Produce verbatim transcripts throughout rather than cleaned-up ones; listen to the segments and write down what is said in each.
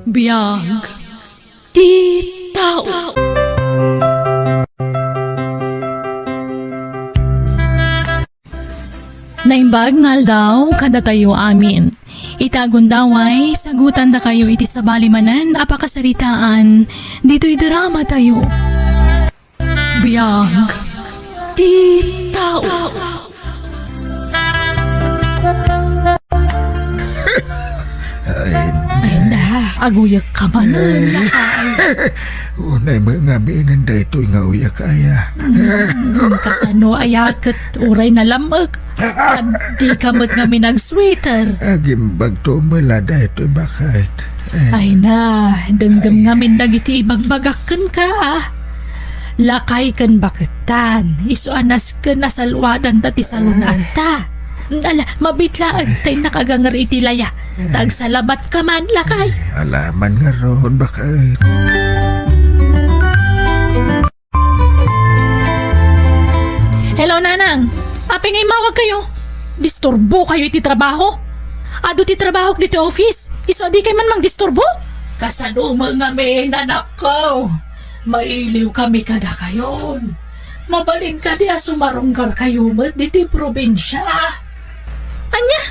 Biag ti tao. Naimbag nga aldaw kadatayo amin. Ita gundaway, sagutandakayo iti sabali manen a pakasaritaan ditoy drama tayo. Biag ti tao. Ay, ay na, aguyek ka manen, ay. Unay met nga aminen daytoy nga uyek, aya. Hmm, kasano aya ket uray nalam-ek? Adda ka met ngamin ag-sweater. Agimbagto met la daytoy, baket. Ay na, denggem ngamin dagiti ibagbagak kenka, ah. Lakay ken baketan, isu a nasken a salwadanta ti salun-atta. Ala, mabiit laeng ta innak aganger iti laya. Ta agsalabat ka man, lakay. Ala man ngarud, baket. Hello, Nanang. Apay nga immawag kayo? Disturbo kayo iti trabaho? Adu ti trabahok ditoy office. Isu a di kay man mangdisturbo? Kasano met ngamin, anakko? Mailiw kami kadakayon. Mabalin kadi a sumarungkar kayo met ditoy probinsia? Ania?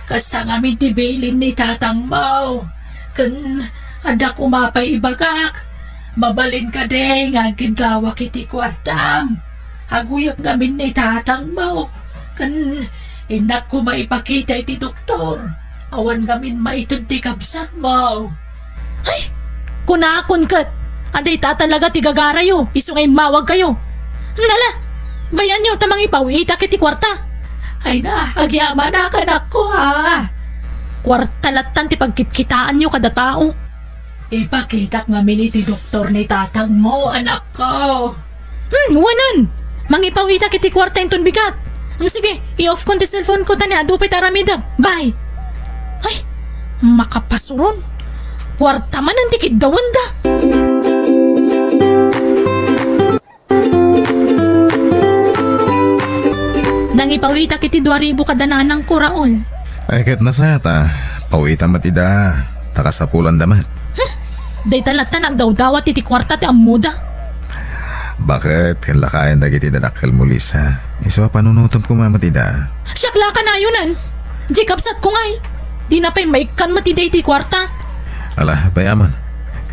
Kasta ngamin ti bilin ni tatangmo. Ken adda koma pay ibagak. Mabalin kadi nga agkidawak iti kuartam? Aguyek ngamin ni tatangmo. Ken innak koma ipakita iti doktor. Awan ngamin maited ti kabsatmo. Ay, kunakon ket, adda ita talaga ti gagarayo, isu nga immawag kayo. Nala, bayanyo ta mangipawitak iti kuarta. Ay na, agyamanak, anakko, ha. Kuarta lattan ti pagkitkitaanyo kada tao. Ipakitak ngamin iti doktor ni tatangmo, anakko. Hmm, wanen! Mangipawitak iti kuarta inton bigat. Hmm, sige, i-off kon ti cellphone ko ta ni adu pay ti aramidek. Bye! Ay, makapasuron. Kuarta manen ti kiddawenda. Nangipawitak iti dua ribu kada nanangko, Raul. Ay, ket nasayaat a. Pawitam met ida, ta kasapulanda met. Hmm. Dayta latta nga agdawdawat iti kuarta ti ammoda. Baket, ken lakayen dagiti dadakkelmo, Lisa. Isu a panunotem koma met ida. Siak la kanayonan. Di kabsatko ngay. Dina pay maikkan met ida iti kuarta. Ala, bayaman.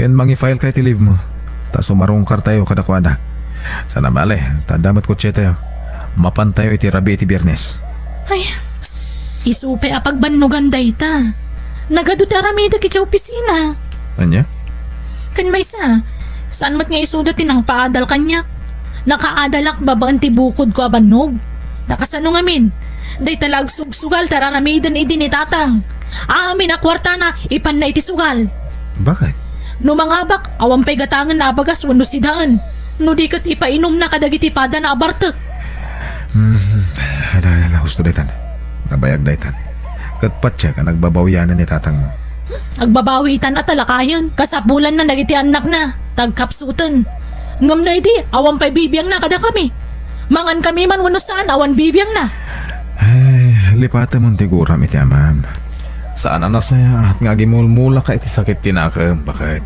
Ken mangi-file ka iti leave mo. Ta sumarungkartayo kadakuada. Saan a bale, ta adda met kotsetayo. Mapantayo iti rabii iti Biernes. Ay, isu pay a pagbannogan dayta. Nagadu ti aramidek iti opisina. Ania? Ken maysa, saan met nga isuda ti nangipaadal kaniak. Nakaadalak babaen ti bukodko a bannog. Ta kasano ngamin? Dayta la agsugsugal ti ar-aramiden idi ni tatang. Amin a kuartana, ipanna iti sugal. Baket? No mangabak, awan pay gatangen a abagas wenno sidaen. No di ket ipainumna kadagiti padana a bartek. Hmm, ala, ala, husto daytan. Nabayag daytan. Ket patiek a nagbabawianan ni tatangmo. Agbabawi itan a talakayen. Kasapulanna dagiti annakna. Tagkapsuten. Ngem no idi, awan pay bibiangna kadakami. Mangan kami man wenno saan, awan bibiangna. Ay, lipatemon ti guram iti amam. Saan a nasayaat nga agimulmulaka iti sakit ti nakem, baket.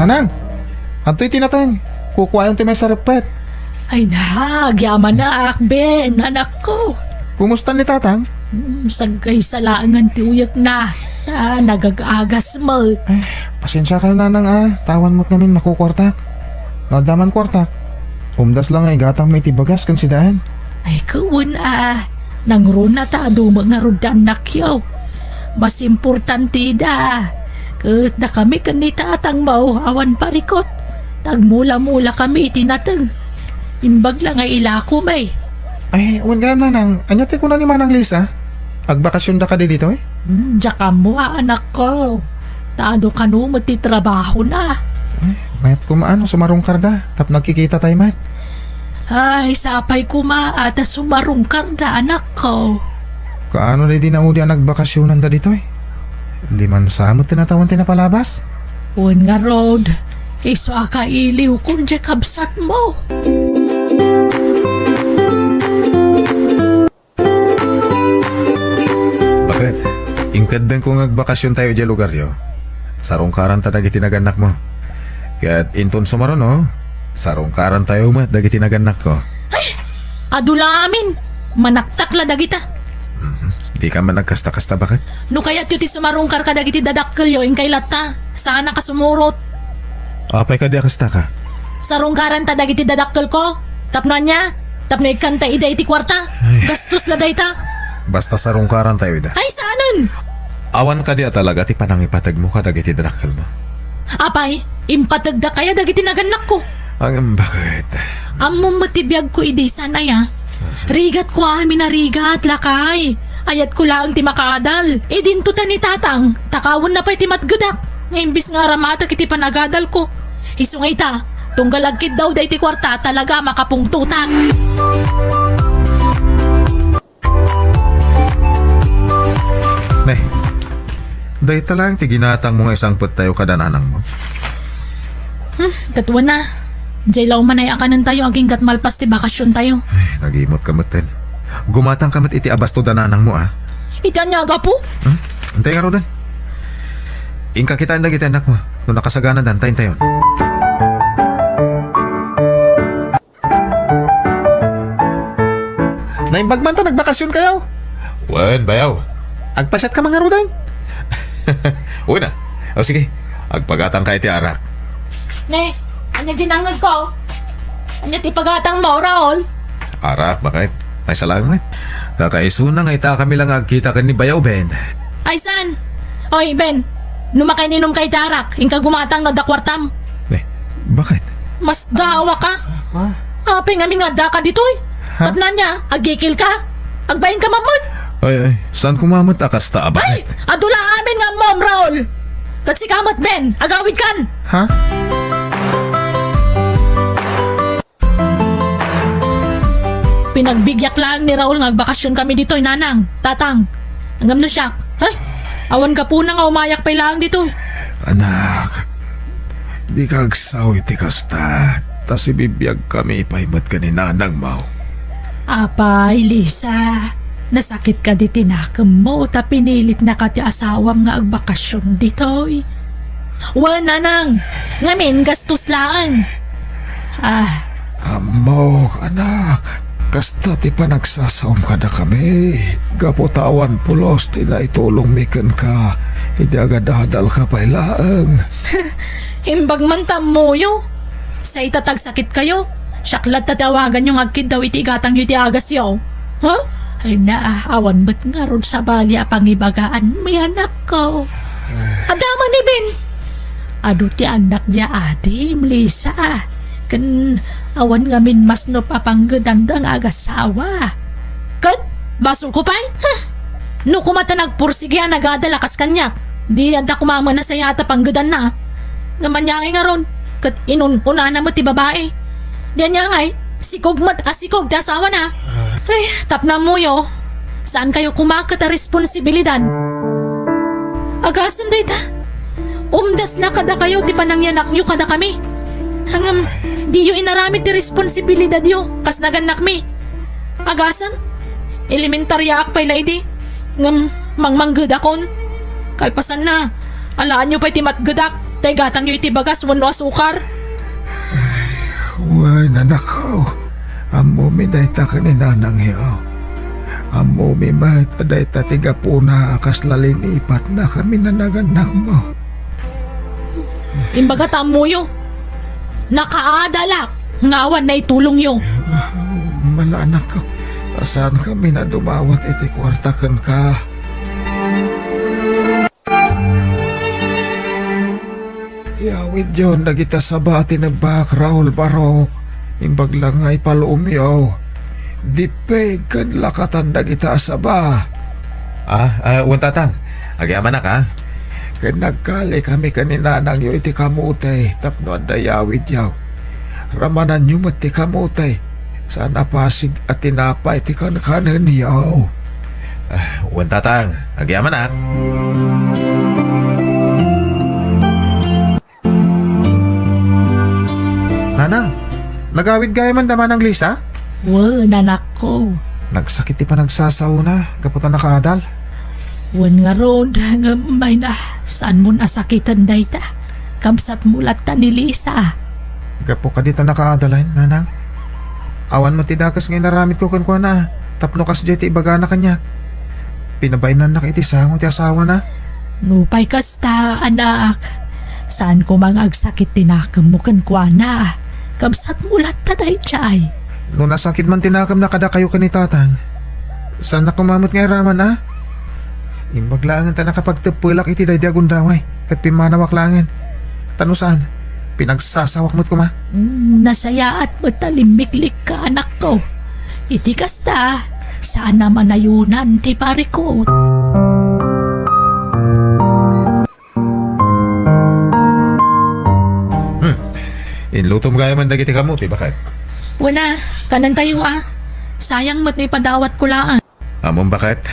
Nanang, adtoy ti nateng. Kukuayon ti maysa reppet. Ay na, agyamanak, Ben, anakko. Kumusta ni tatang? Hmm, sagaysa laengen ti uyekna. Ah, nagag-agas met. Ay, pasensiakayo, Nanang, a. Ta awan met ngamin makukuartak. No adda man kuartak, umdas la nga igatangmo iti bagas ken sidaen. Ay, wen a. Nangruna ta adu met ngarud ti annakyo. Mas importante ida. Ket dakami ken ni tatangmo awan parikut. Tagmula-mula kami iti nateng. Imbag la nga ilakom, ay. Ay, wen gayam, Nanang, ania ti kuna ni Manang Lisa? Agbakasionda kadi ditoy? Hmm, diak ammo a, anakko. Ta adu kano met ti trabahona. Ay, mayat koma a no sumarungkarda tapno agkikitatay met. Ay, sapay koma a ta sumarungkarda, anakko. Kaano daydi naudi a nagbakasionanda ditoy? Limansa met ti natawan ti napalabas? Wen ngarud, isu a kailiwko diay kabsatmo. Keddengko nga agbakasiontayo idiay lugaryo, sarungkaranta dagiti nagannakmo. Ket inton sumaruno, sarungkarantayo met dagiti nagannakko. Ay! Adu la amin! Manaktak la dagita. Mhm. Dika man agkasta-kasta, baket? No kayatyo ti sumarungkar kadagiti dadakkelyo, inkay latta. Saanak a sumurot. Apay kadi a kastaka? Sarungkaranta dagiti dadakkelko. Tapno ania? Tapno ikkanta ida iti kuarta. Ay. Gastos la dayta. Basta sarungkarantayo ida. Ay, saanen! Awan kadi a talaga ti panangipategmo kadagiti dadakkelmo? Apay, impategdak aya dagiti nagannakko? Ngem baket? Ammom met ti biagko idi, saan aya? Rigatko amin a rigat, lakay. Ayatko laeng ti makaadal. Idinto ta ni Tatang, takawenna pay ti matgedak. Nga imbis nga aramatek iti panagadalko. Isu nga ita, tunggal agkiddawda iti kuarta, talaga makapungtotak. Ne, dayta laeng ti ginatangmo nga isangpettayo kada nanangmo? Hmm, ket wen a. Diay la umanay a kanentayo agingga't malpas ti bakasiontayo. Ay, nagimot ka metten. Gumatang ka met iti abasto da nanangmo, a. Iti ania a gapu? Hmm? Intay ngaruden. Inka kitaen dagiti annakmo. No nakasaganadan, ta intayon. Naimbag man ta nagbakasionkayo. Wen, bayaw. Agpasiatka man ngaruden. Wen a. O sige, agpagatangka iti arak. Ne, ania diay nangngegko? Ania ti pagatangmo, Raul? Arak, baket? Ay, salamat. Kakaisuna nga itakami la nga agkita ken ni Bayaw Ben. Ay, saan? Oy, Ben, no makaininumka iti arak, inka gumatang no adda kuartam. Ne, baket? Masdaawaka. Ah. Apay ngamin nga addaka ditoy? Ha? Tapno ania, agkikilka? Agbainka man met? Ay, ay, saan koma met a kasta a baket? Ay, adu la amin nga ammom, Raul. Ket sika met, Ben, agawidkan. Ha? Pinagbigyak laeng ni Raul nga agbakasionkami ditoy, nanang, tatang. Ngem no siak, ay, awan gapuna nga umayak pay laeng ditoy. Anak, dika agsao iti kasta, ta sibibiagkami pay met ken ni nanangmo. Apay, Lisa, nasakit kadi ti nakemmo ta pinilitnaka ti asawam nga agbakasion ditoy? Wen, nanang, ngamin gastos laeng. Ah. Ammok, anak. Kasta ti panagsasaom kadakami. Gapu ta awan pulos ti naitulongmi kenka idi agadadalka pay laeng. Imbag man ta ammoyo. Say ta tagsakitkayo, siak latta ti awaganyo nga agkiddaw iti igatangyo iti agasyo. Ha? Ay na, awan met ngarud sabali a pangibagaanmi, anakko. Adda man ni Ben. Adu ti annak diay adim, Lisa. Ken awan ngamin masnop a panggedanda nga agasawa. Ket basolko pay? Hmm. No koma ta nagpursigi a nagadal a kas kaniak, di adda koma met a sayaat a panggedanna. Ngem ania ngay ngarud, ket inun-unana met ti babai. Di ania ngay, sikog met a sikog ti asawana. Ah. Ay, tapno ammoyo, saankayo koma ket a responsibilidad. Agasem dayta. Umdasna kadakayo ti panangyanakyo kadakami. Ngem, diyo inaramid ti responsibilidadyo, kas nagannakmi. Agasem, elementariaak pay la idi, ngem mangmangngedakon. Kalpasanna, alaanyo pay ti matgedak, ta igatangyo iti bagas wenno asukar. Wen, anakko, ammomi dayta ken ni nanangyo. Ammomi met a dayta ti gapuna a kasla linipatnakami a nagannakmo. Imbaga ta ammoyo, nakaadalak nga awan naitulongyo. Malaanak, saankami a dumawat iti kuarta kenka. Iyawidyon dagita saba a tinebbak, Raul Barok. Imbag la nga ipaluomyo. Dippeg ken lakatan dagita a saba. Ah, ah, wen, tatang. Agyamanak, ah. Ken nagkalikami ken ni nanangyo iti kamote tapno adda iyawidyo. Ramananyo met ti kamote. Saan a pasig a tinapay ti kankanenyo. Ah, wen, tatang. Agyamanak. Nanang, nagawid gayam da Manang Lisa? Wen, anakko. Nagsakit ti panagsasaona gapu ta nakaadal. Wen ngarud, ngem mayna, saanmon a sakiten dayta. Kabsatmo latta ni Lisa. Gapu kadi ta nakaadalen, nanang. Awan met ti dakes nga inaramidko kenkuana, tapno kasdiay ti ibagana kaniak. Pinabainannak iti sango ti asawana. Nupay kasta, anak, saan koma nga agsakit ti nakemmo kenkuana. Kabsatmo latta daydiay. No nasakit man ti nakemna kadakayo ken ni Tatang, saannak koma met nga iraman, a? Imbag laengen ta nakapagteppelak iti daydi a gundaway, ket pimmanawak laengen. Ta no saan, pinagsasawak met koma. Mm, nasayaat met ta limmiklikka, anakko. Iti kasta, saan a manayonan ti parikut. Hmm. Inlutom gayam dagiti kamote, baket. Wen a, kanentayo a. Sayang met no ipadawatko laeng. Ammom, baket,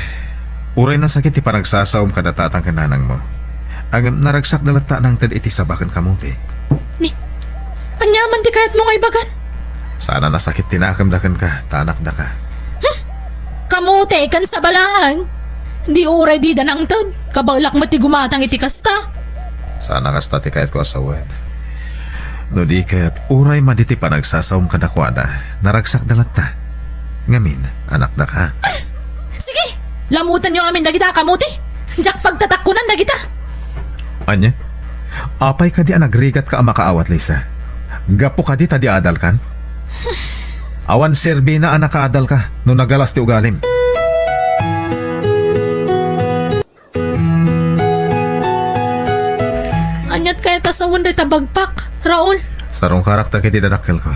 uray nasakit ti panagsasaom kada tatang ken nanangmo, ngem naragsakda latta a nangted iti saba ken kamote. Ni, ania man ti kayatmo nga ibagan? Saan a nasakit ti nakemda kenka, ta anakdaka. Hmm? Kamote ken saba laeng? Di uray dida nangted, kabaelak met ti gumatang iti kasta. Saan a kasta ti kayatko a sawen. No di ket, uray madi ti panagsasaom kadakuada, naragsakda latta. Ngamin, anakdaka. Ah! Sige! Lamutenyo amin dagita a kamote! Diak pagtatakkonan dagita! Ania? Apay kadi a nagrigatka a makaawat, Lisa? Gapu kadi ta di adalkan? Awan serbina a nakaadalka no nagalas ti ugalim. Aniat kayat a sawen dayta bagpak, Raul? Sarungkarak dagiti dadakkelko.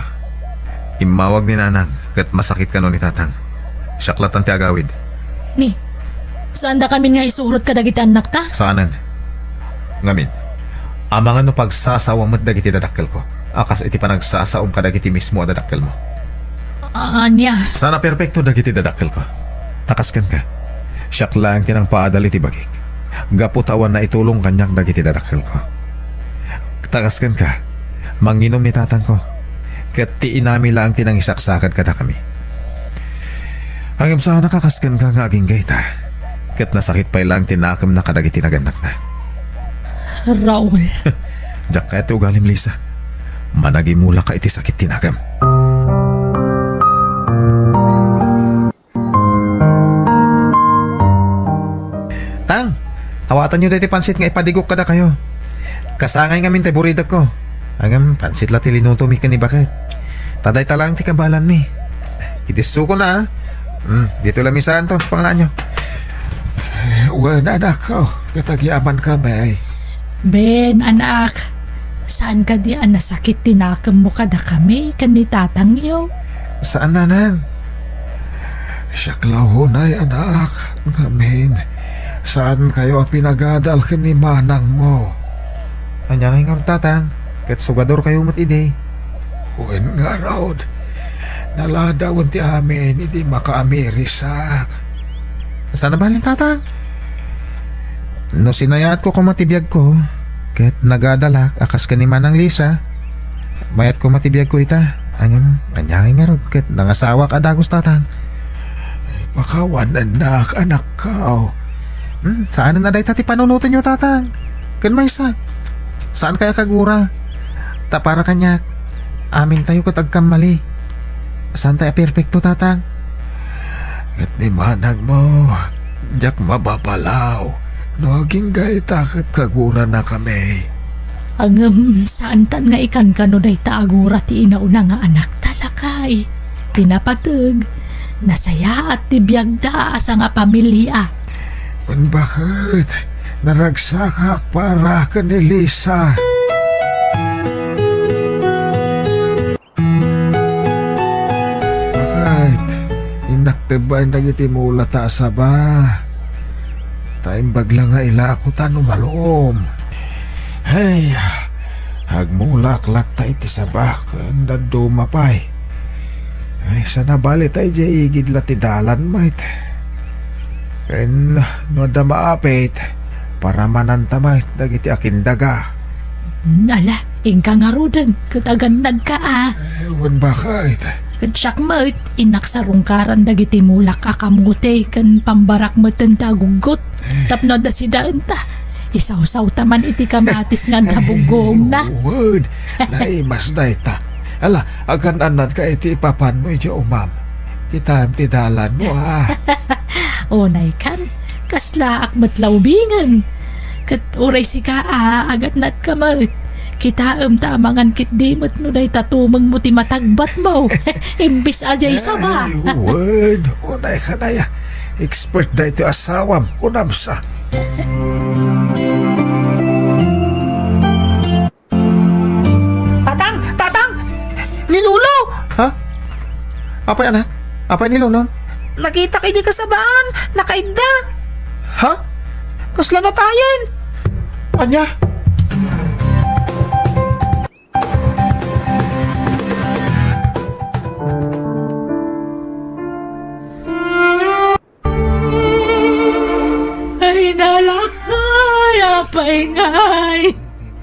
Immawag ni nanang ket masakit kano ni tatang. Siak lattan ti agawid. Ni, saan dakamin nga isurot kadagiti annakta? Saanen. Ngamin, amangan no pagsasawa met dagiti dadakkelko a kas iti panagsasaom kadagiti mismo a dadakkelmo. Ania? Saan a perpekto dagiti dadakkelko. Ta kas kenka, siak laeng ti nangpaadal iti bagik. Gapu ta awan naitulong kaniak dagiti dadakkelko. Ta kas kenka, manginom ni tatangko. Ket ti inami laeng ti nangisaksakad kadakami. Ngem saan a kas kenka nga agingga ita. Ket nasakit pay laeng ti nakemna kadagiti nagannakna. Raul. Diak kayat ti ugalim, Lisa. Managimulaka iti sakit ti nakem. Tang, awatanyo daytoy pansit nga ipadigok kadakayo. Kasangay ngamin tay buridekko. Ngem pansit la ti linutomi ken ni baket. Ta dayta laeng ti kabaelanmi. Idissokon a. Hmm, ditoy lamisaanto, panglaanyo. Wen, anakko, ket agyamankami. Ben, anak, saan kadi a nasakit ti nakemmo kadakami ken ni tatangyo? Saan, nanang. Siak la unay, anak, ngamin, saankayo a pinagadal ken ni manangmo. Ania ngay ngarud, tatang? Ket sugadorkayo met idi. Wen ngarud, naladawen ti amin idi makaamirisak. Saan a bale, tatang? No sinayaatko koma ti biagko, ket nagadalak a kas ken ni Manang Lisa, mayat koma ti biagko ita. Ngem, ania ngay ngarud, ket nangasawak a dagus, tatang. Pakawanennak, anakko. Hmm, saanen a dayta ti panunotenyo, tatang. Ken maysa, saan kaya kagura? Ta para kaniak, amintayo ket agkammali. Saantay a perpekto, tatang. Ket ni manangmo, diak mababalaw no agingga ita ket kaguranakami. Ngem, saantan nga ikankano dayta a gura ti inauna nga anakta, lakay. Ti napateg, nasayaat ti biagda a sangapamilia. Wen baket, naragsakak para ken ni Lisa. Baket, innak tebbaen dagiti mulata a saba. Ta imbag la nga ilako ta no malom. Hey, agmulak latta iti saba ken dadduma pay. Ay, saan a bale ta idiay igid la ti dalan met. Ken no adda maapit, paramananta met dagiti akindaga. Ala, inka ngaruden ket agannadka a. Eh, wen baket. Ket siak met, innak sarungkaran dagiti mulak a kamote ken pambarak metten ta aguggot. Tapno adda sidaenta, isawsawta man iti kamatis nga adda buggoomna. Wen, naimas dayta. Ala, agan-annadka iti ipapanmo idiay umam. Kitaem ti dalanmo, a. Unay kan, kaslaak met la ubingen. Ket uray sika a, agan-annadka met. Kitaem ta amangan ketdi met no dayta tumengmo ti matagbatmo. Imbes a diay saba. Ay, wen, unay kan aya. Expert daytoy asawam, kunam sa. Tatang! Tatang! Ni Lolo! Ha? Apay, anak? Apay ni Lolo? Nakitak idi kasabaan. Nakaidda. Ha? Kasla natayen? Ania? Ay, nalakay, apay ngay.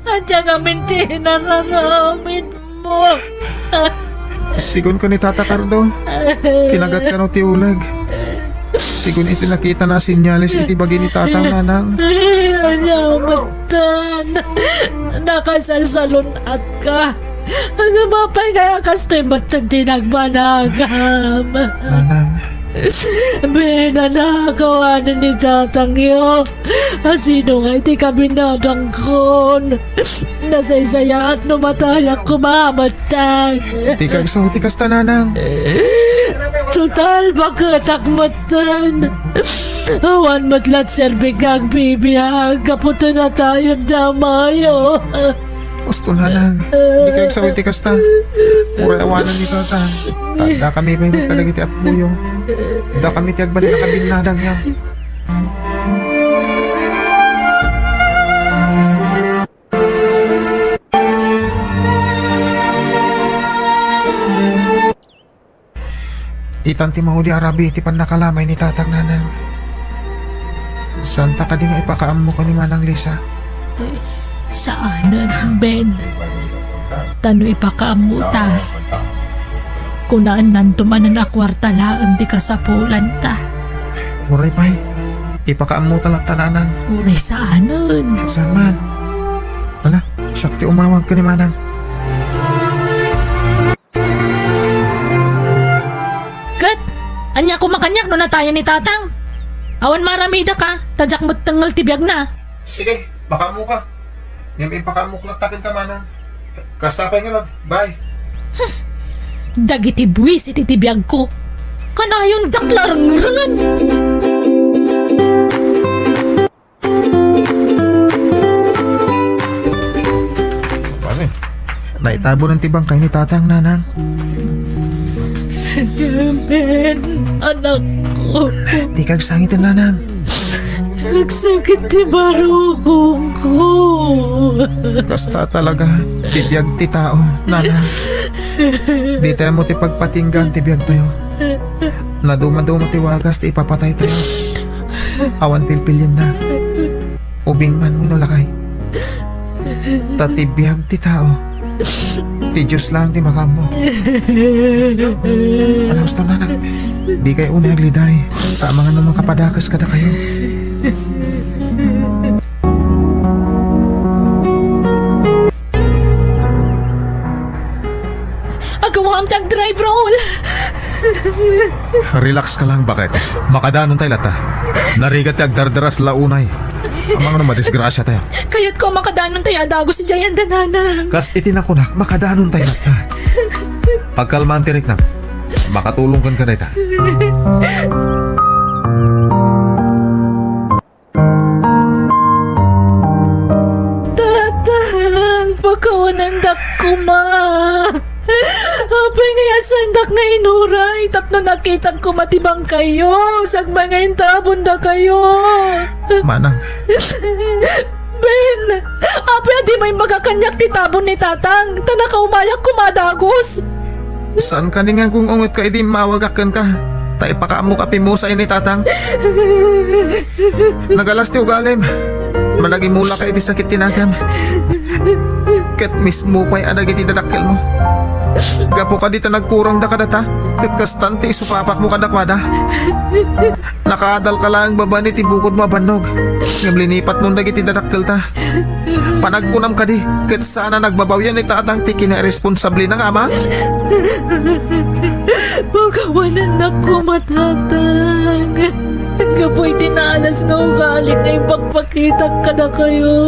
Ania ngamin ti inararamidmo? Sigun ken ni Tata Cardo, kinagatkano ti uleg. Sigun iti nakitana a senyales iti bagi ni Tatang, Nanang. Ay, ania metten? Nakasalsalun-atka. Ngem apay ngay a kastoy metten ti nagmanagam? Nanang. Binanakawan ni tatangyo. Asino ngay ti kabinadangkon? Nasaysayaat no matayak koma metten. Ti kagso ti kasta, Nanang. Total, baketak metten. Awan met la ti serbik nga agbibiag gapu ta natayen ti amayo. Husto, Nanang. Dika agsaw iti kasta. Uray awanen ni Tata. Ta addakami pay met kadagiti appoyo. Addakami ti agbalin a kabinnadangyo. Itan ti maudi a rabii ti pannakalamay ni Tatang, Nanang. Saanta kadi nga ipakaammo ken ni Manang Lisa? Ay, saanen, Ben. Ta no ipakaammota, kunaennanto manen a kuarta laeng ti kasapulanta. Uray pay, ipakaammota latta, Nanang. Uray saanen. Saan man? Ala, siak ti umawag ken ni Manang. Ket, ania koma kaniak no natayen ni Tatang? Awan maaramidek a, ta diak met tengngel ti biagna. Sige, pakaammoka. Ngem impakaammok latta kenka, Manang. Kasta pay ngarud. Bye. Dagiti buisit iti biagko. Kanayondak la rengrengen. Pare, naitabunan ti bangkay ni Tatang, Nanang. Ben, anakko. Dika agsangiten, Nanang. Nagsakit ti barukongko. Kasta talaga ti biag ti tao, Nanang. Ditayo met ti pagpatinggaan ti biagtayo. Nadumaduma ti wagas ti ipapataytayo. Awan pilpilienna. Ubing man wenno lakay. Ta ti biag ti tao, ti Dios laeng ti makaammo. Ala, husto, Nanang. Dikay unay agliday. Ta amangan no makapadakes kadakayo. Agawam ti agdrive, Raul. Relax ka lang, baket. Makadanon tayo latta. Narigat ti agdardaras la unay. Amangan no madisgrasiatayo. Kayatko a makadanon tayo a dagus idiay anda, Nanang. Kas iti nakunak, makadanon tayo latta. Pagkalmaan ti riknam. Makatulong kenka dayta. Tatang, pakawanendak koma. Apay nga iyasandak nga inuray tapno nakitak koma ti bangkayyo, sakbay nga intabondakayo. Manang. Ben, apay a dimo imbaga kaniak ti tabon ni Tatang, ta nakaumayak koma a dagus? Saan kadi nga gung-ungetka idi immawagak kenka? Ta ipakaammok a pimusay ni Tatang. Nagalas ti ugalim. Managimulaka iti sakit ti nakam. Ket mismo pay a dagiti dadakkelmo. Gapu kadi ta nagkurangda kadata, ket kastan ti isupapakmo kadakuada. Nakaadalka laeng babaen iti bukodmo a bannog, ngem linipatnon dagiti dadakkelta. Panagkunam kadi, ket saan a nagbabawian ni Tatang ti kinairesponsablena nga ama? Pakawanannak koma, Tatang. Gapu iti naalas nga ugali nga ipakpakitak kadakayo.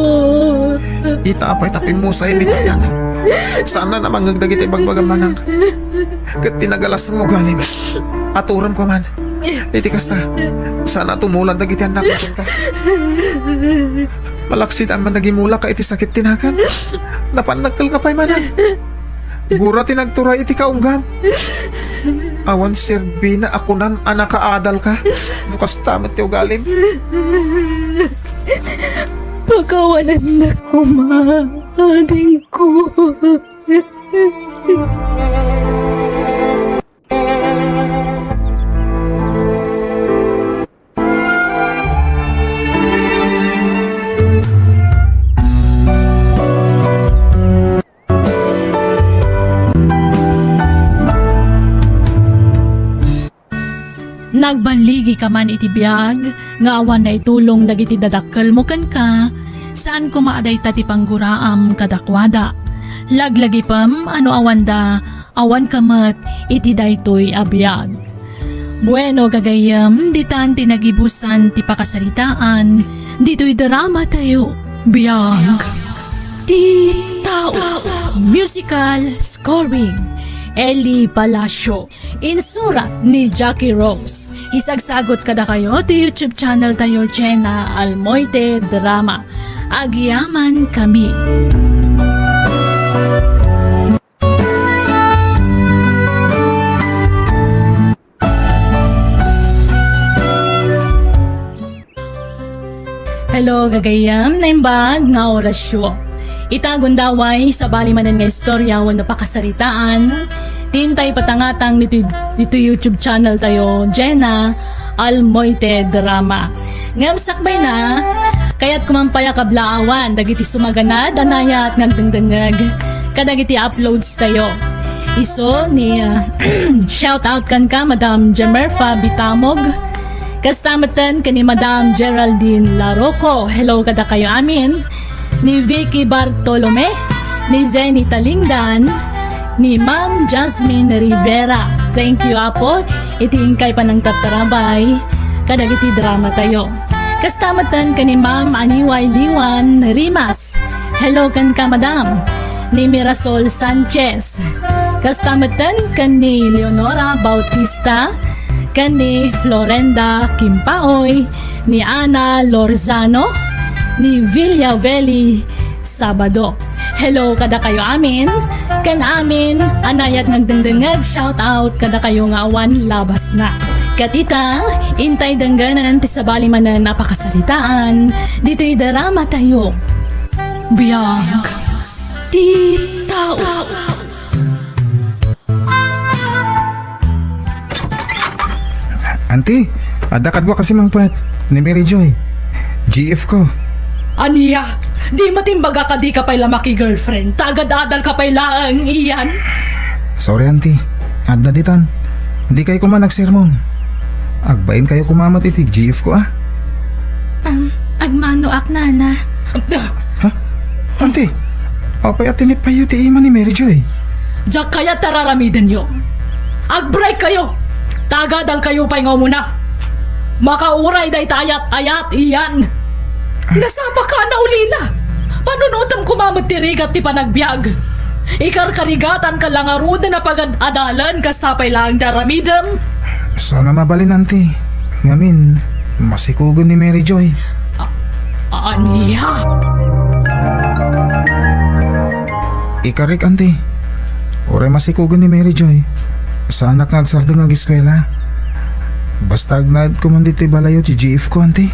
Ita apay ta pimmusay ni Tatang. Saan a namangngeg dagiti ibagbagam, manang. Ket ti nagalas nga ugalim, aturam koma. Iti kasta, saan a tumulan dagiti annakmo kenka. Malaksid a managimulaka iti sakit ti nakam. Napannagkelka pay, manang. Gura ti nagturay iti kaunggan. Awan serbina a kunam a nakaadalka. No kasta met ti ugalim. Pakawanannak koma, adingko. Nagballigika man iti biag nga awan naitulong dagiti dadakkelmo kenka, saan koma a dayta ti pangguraam kadakuada. Laglagipem a no awanda, awanka met iti daytoy a biag. Bueno, gagayyem, ditan ti nagibusan ti pakasaritaan ditoy dramatayo, Biag ti Tao. Musical scoring, Eli Palacio. Insurat ni Jackie Rose. Isagsagot kadakayo ti YouTube channel tayo, Jenna Almoite Drama. Agyaman kami. Hello, gagayyem, naimbag nga orasyo. Ita gundaway, sabali manen nga istorya wenno pakasaritaan, ti intay patangatang ditoy, ditoy YouTube channel tayo, Jenna Almoite Drama. Ngem sakbay na, kayat ko man pay a kablaawan dagiti sumaganad a nayat nga agdengdengngeg kadagiti uploads tayo. Isu ni, ah, shout out kenka, Madam Jemerfa Bitamog. Kasta metten ken ni Madam Geraldine Laroco. Hello kadakayo amin. Ni Vicky Bartolome, ni Zenny Talingdan, ni Ma'am Jasmine Rivera. Thank you, Apo, iti inkay panangtartarabay kadagiti drama tayo. Kasta metten ken ni Ma'am Aniway Liwan Rimas. Hello kenka, Madam. Ni Mirasol Sanchez. Kasta metten ken ni Leonora Bautista, ken ni Florenda Kimpaoy, ni Ana Lorzano, ni Villaveli Sabado. Hello kadakayo amin, ken amin a nayat nga agdengdengngeg, shout out kadakayo nga awan labasna. Ket ita, intay dengganen ti sabali manen a pakasaritaan ditoy drama tayo. Biag ti Tao. Auntie, adda kadua kasi mangpet ni Mary Joy. G F ko. Ania? Di matimbaga kadi ka pay la maki-girlfriend? Tagad-adal ka pay laeng, Ian? Sorry, Auntie. Adda ditan. Di kay koma nagsermon. Agbain kayo koma met iti G F ko, ah. Um, agmanoak, Nana. Ha? Auntie, apay a tinipayyo ti ima ni Mary Joy? Diak kayat ta raramidenyo. Ag-break kayo. Tagadal kayo pay nga umuna. Makauray dayta ayat-ayat, Ian. Nasapa ka na ulina. Panunutem koma met ti rigat ti panagbiag. Ikarkarigatan ka la ngaruden a pagad-adalan kasta pay laeng ti aramidem. Saan a mabalin, Auntie. Ngamin, masikugen ni Mary Joy. A-, ania? Ikarik, Auntie. Uray masikugen ni Mary Joy, saanak nga agsardeng nga ageskuela. Basta agnaed ko man ditoy balayo ti G F ko, Auntie.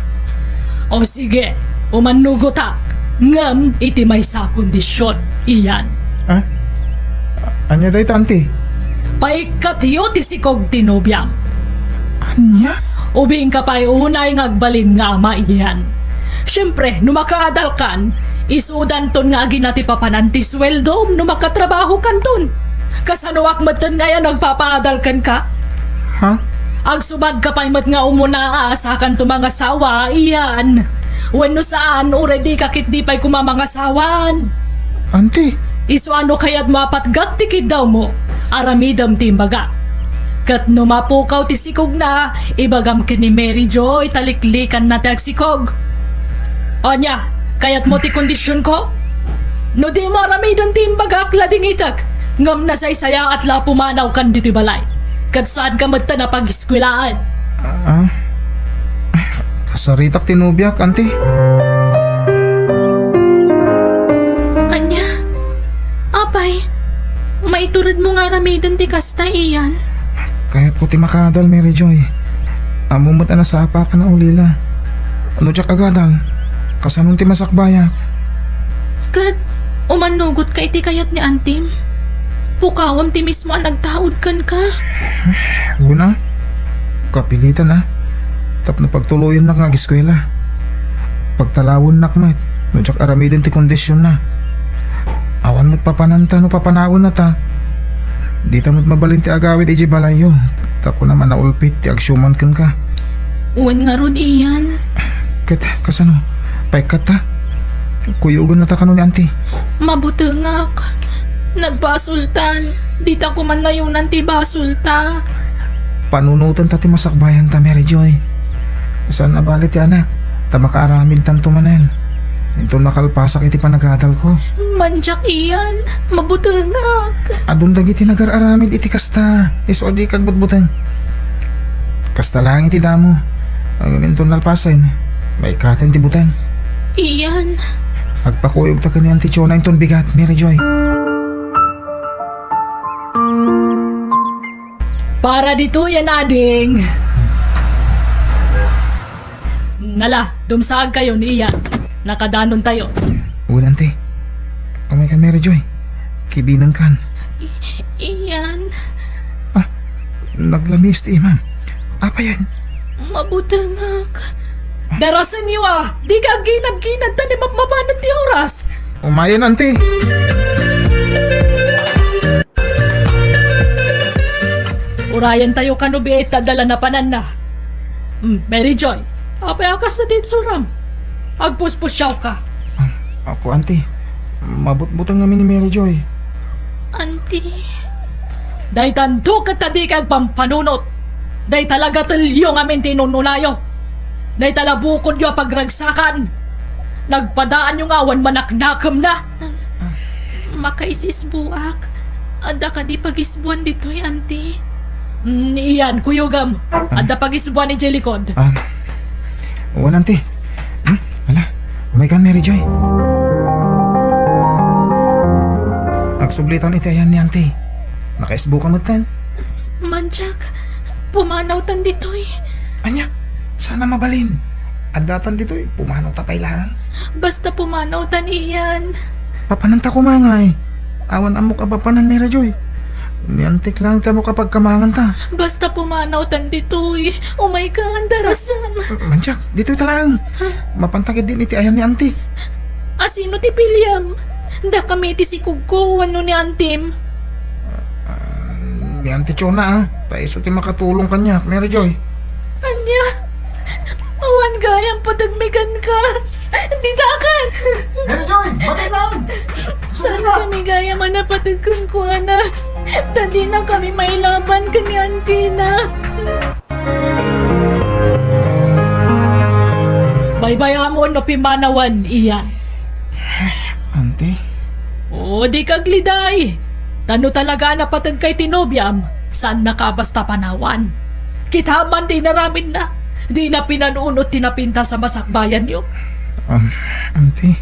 O sige, umannugotak, ngem iti maysa a kondision, Ian. Ah? Ania dayta, Auntie? Paikkatyo ti sikog ti nobiam. Ania? Ubingka pay unay nga agbalin nga ama, Ian. Siempre, no makaadalkan, isudanton nga agina ti papanan ti sueldom no makatrabahokanton. Kasanoak metten ngay a nagpapaadal kenka? Ha? Agsubadka pay met nga umuna a sakanto mangasawa, Ian. Wenno saan, uray dika ketdi pay koma mangasawan. Auntie! Isu a no kayatmo a patgak ti kiddawmo, aramidem ti imbagak. Ket no mapukaw ti sikogna, ibagam ken ni Mary Joy ta liklikanna ti agsikog. Ania, kayatmo ti kondisionko? No dimo aramiden ti imbagak, ladingitek, ngem nasaysayaat la a pumanawkan ditoy balay. Ket saanka metten a pagiskuelaen. Ah? Kasaritak ti nobiak, auntie. Ania? Apay, maituredmo nga aramiden ti kasta, Ian? Kayatko ti makaadal, Mary Joy. Ammom met a nasapaak a naulila. No diak agadal, kasanon ti masakbayak? Ket umannugotka iti kayat ni Antim? Pukawem ti mismo a nagtaud kenka? Wen a. Kapilitan a. Tapno pagtuloyennak nga agiskuela. Pagtalawennak met no diak aramiden ti kondisionna. Awan met papananta no papanawenna ta. Dita met mabalin ti agawid idiay balayyo. Ta kunam a naulpit ti agsiuman kenka. Wen ngarud, Ian. Ket kasano? Paikkatta? Kuyogennata kano ni Auntie? Mabutengak. Nagbasoltan. Dita koma nayonan ti basolta. Panunotenta ti masakbayanta, Mary Joy. Saan a bale ti anak, ta makaaramidtanto manen. Inton makalpasak iti panagadalko. Mandiak, Ian. Mabutengak. Adun dagiti nagar-aramid iti kasta. Isu a dika agbutbuteng. Kasta laeng iti damo. Ngem inton nalpasen, maikkaten ti buteng. Ian. Agpakuyogta ken ni Auntie Chona inton bigat, Mary Joy. Para ditoy a nading. Nala, dumsaagkayo ni Ian. Nakadanontayo. Wen, Auntie. Umaykan, Mary Joy. Kibinengkan. I-, Ian. Ah, naglamiis ti imam. Apay aya? Mabutengak. Darasenyo a, dika agginad-ginad ta ni mapmapanen ti oras. Umayen, Auntie. Urayentayo kano biit ta adda la napananna. Hmm, Mary Joy, apay a kasta ti itsuram? Agpuspusiawka. Ah, ako, Auntie. Mabutbuteng ngamin ni Mary Joy. Auntie. Daytanto ket ta dika agpampanunot. Dayta la gatelyo ngamin ti inunnunayo. Dayta la bukodyo a pagragsakan. Nagpadaanyo nga awan manaknakemna. Makaisisbuak. Adda kadi pagisbuan ditoy, Auntie? Mm, Ian, kuyogem. Ah. Adda pagisbuan idiay likod. Ah. Wen, Auntie. Hmm? Ala, umaykan, Mary Joy. Agsublitan iti ayan ni Auntie. Nakaisbuka metten. Mandiak, pumanawtan ditoy. Ania? Saan a mabalin? Addatan ditoy, pumanawta pay laeng. Basta pumanawtan, Ian. Papananta koma ngay. Awan ammok a papanan, Mary Joy. Ni Auntie laeng ti ammok a pagkamanganta. Basta pumanawtan ditoy. Umaykan, darasem. Mandiak, ditoyta laeng. Ha? Mapanta ketdin iti ayan ni Auntie. Asino ti piliem? Dakami ti sikogko wenno ni Antim? Ah, ni Auntie Chona, ah. Ta isu ti makatulong kaniak, Mary Joy. Ania? Awan gayam pategmi kenka. Ditakan! Mary Joy, batid lang! Saan kami gayam a napateg kenkuana? Ta dina kami mailaban ken ni Antina. Baybay-amon no pimmanawen, Ian. Auntie? O, dika agliday. Ta no talaga a napategka iti nobiam, saannaka a basta panawan. Kita man ti inaramidna, dina pinanunot ti napintas a masakbayanyo. Um, Auntie?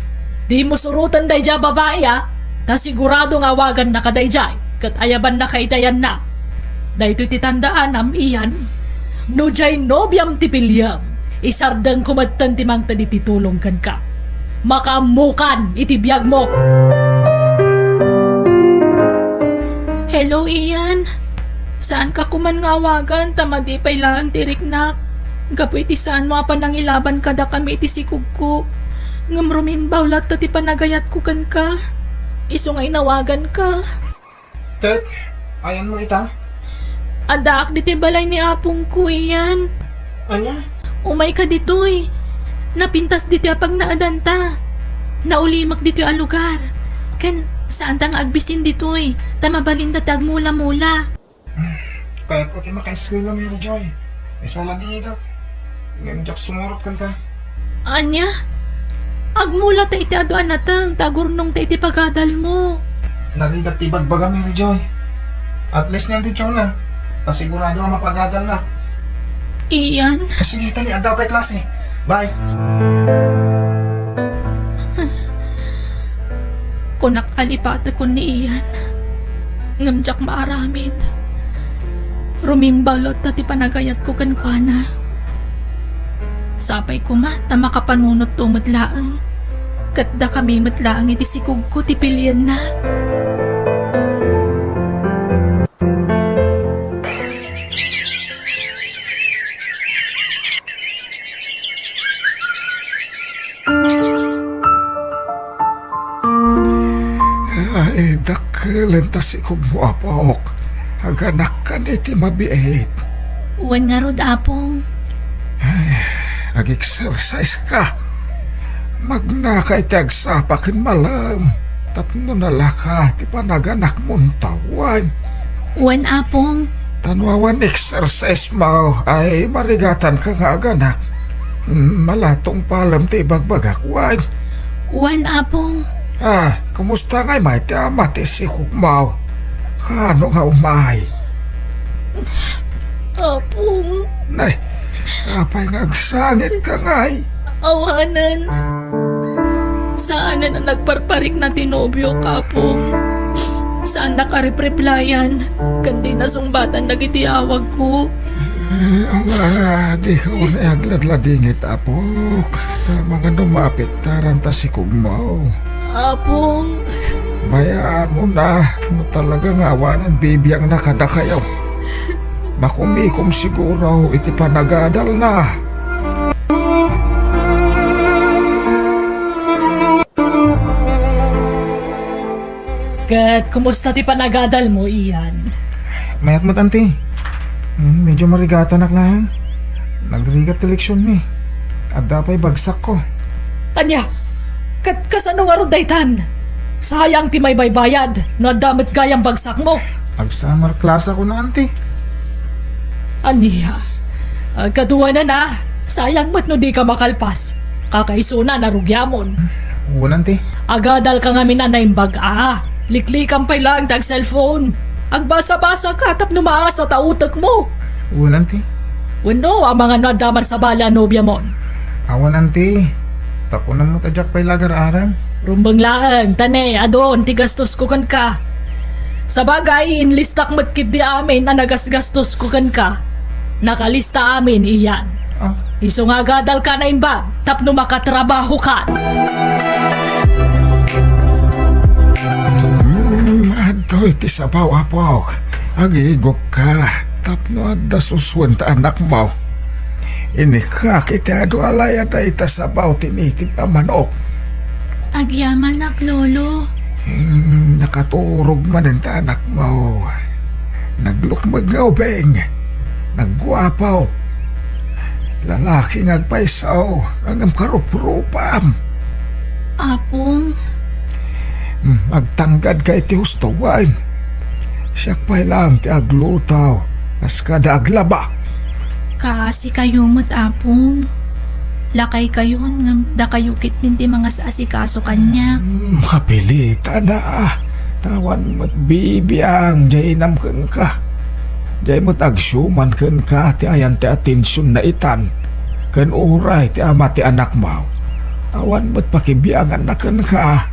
Dimo suroten daydiay a babai, a. Ta sigurado nga awagannaka daydiay, ket ayabannaka iti ayanna. Daytoy ti tandaanam, Ian. No diay nobiam ti piliem, isardengko metten ti mangted iti tulong kenka. Makaammokan iti biagmo. Hello, Ian. Saanka koman nga awagan ta madi pay laeng ti riknak. Gapu iti saanmo a panangilaban kadakami iti sikogko. Ngem rumimbaw latta ti panagayatko kenka. Isu nga inawaganka. Ket, Ayanmo ita? Addaak ditoy balay ni apongko, Ian. Ania? Umayka ditoy. Napintas ditoy a pagnaedanta. Naulimek ditoy a lugar. Ken saanta nga agbisin ditoy, ta mabalinda ti agmula-mula. Kayatko ti makaeskuela, Mary Joy. Isu la dita. Ngem diak sumurot kanta. Ania? Agmulata iti adu a nateng ta agurnongta iti pagadalmo. Narigat ti ibagbaga, Mary Joy. At least niyan ti Chona. Ta sigurado a mapagadalna. Ian? Sige, tali, adda pay klase. Bye. Kunak a lipatekon ni Ian, ngem diak maaramid. Rumimbag latta ti panagayatko kenkuana. Sapay koma ta makapanunotto met laeng, ket dakami met laeng iti sikogko ti pilienna. Ay, dakkel ta sikogmo, apok. Aganakkan iti mabiit. Wen ngarud, apong. Ay, ag-exercise ka. Magnaka iti agsapa ken malem tapno nalaka ti panaganakmon, wen. Wen, apong. Ta no awan exercise mo, ay marigatanka nga aganak. Mm, malatong palem ti ibagbagak, wen. Wen, apong. Ah, kumusta ngay met ti ama ti sikogmo? Kaano nga umay? Apong. Nay, apay nga agsangitka ngay? Awanen. Saanen a nagparparikna ti nobiok, apong. Saannak a repreplayan, ken dina sungbatan dagiti awagko. Eh, ala, dika unay agladladingit, apok. Amangan no maapektaranta sikogmo. Apong. Bayaamon a, no talaga nga awanen bibiangna kadakayo. Makumikom siguro iti panagadalna. Ket kumusta ti panagadalmo, Ian? Mayat met, anti. Hmm, medyo marigatanak laeng. Nagrigat ti leksionmi. Adda pay bagsakko. Ania? Ket kasano ngarud daytan? Sayang ti maibaybayad no adda met gayam bagsakmo. Ag-summer class ako na, anti. Ania? Ah, kaduanan a, sayang met no dika makalpas. Kakaisuna, narugiamon. Wen, anti. Agadalka ngamin a naimbag a. Liklikan pay laeng ti ag-cellphone. Agbasabasaka tapno maasa ta utekmo. Wen, anti. Wenno, amangan no adda man sabali a nobiamon. Awan, anti. Ta kunam met a diak pay la agar-aram. Rumbeng laeng, ta ne, adun ti gastosko kenka. Sabagay, inlistak met ketdi amin a nagasgastosko kenka. Nakalista amin, Ian. Ah. Isu nga agadalka a naimbag tapno makatrabahokan. Hmm, adtoy ti sabaw, apok. Agigupka tapno adda susuen ta anakmo. Inikak iti adu a layad a ita sabaw ti native a manok. Agyamanak, Lolo. Hmm, nakaturog manen ta anakmo. Naglukmeg nga ubing. Nagguapo. Lalaki nga agpayso, ngem karuprupam. Apong. Hmm, agtanggadka iti husto, wen. Siak pay laeng ti agluto, kas kada aglaba. Kaasikayo met, Apong. Lakaykayon, ngem dakayo ketdin ti mangas-asikaso kaniak. Hmm, kapilitan a. Ta awan met bibiang, diay inam kenka. Diay met agsiuman kenka ti ayan ti atensionna itan. Ken uray ti ama ti anakmo, awan met pakibianganna kenka.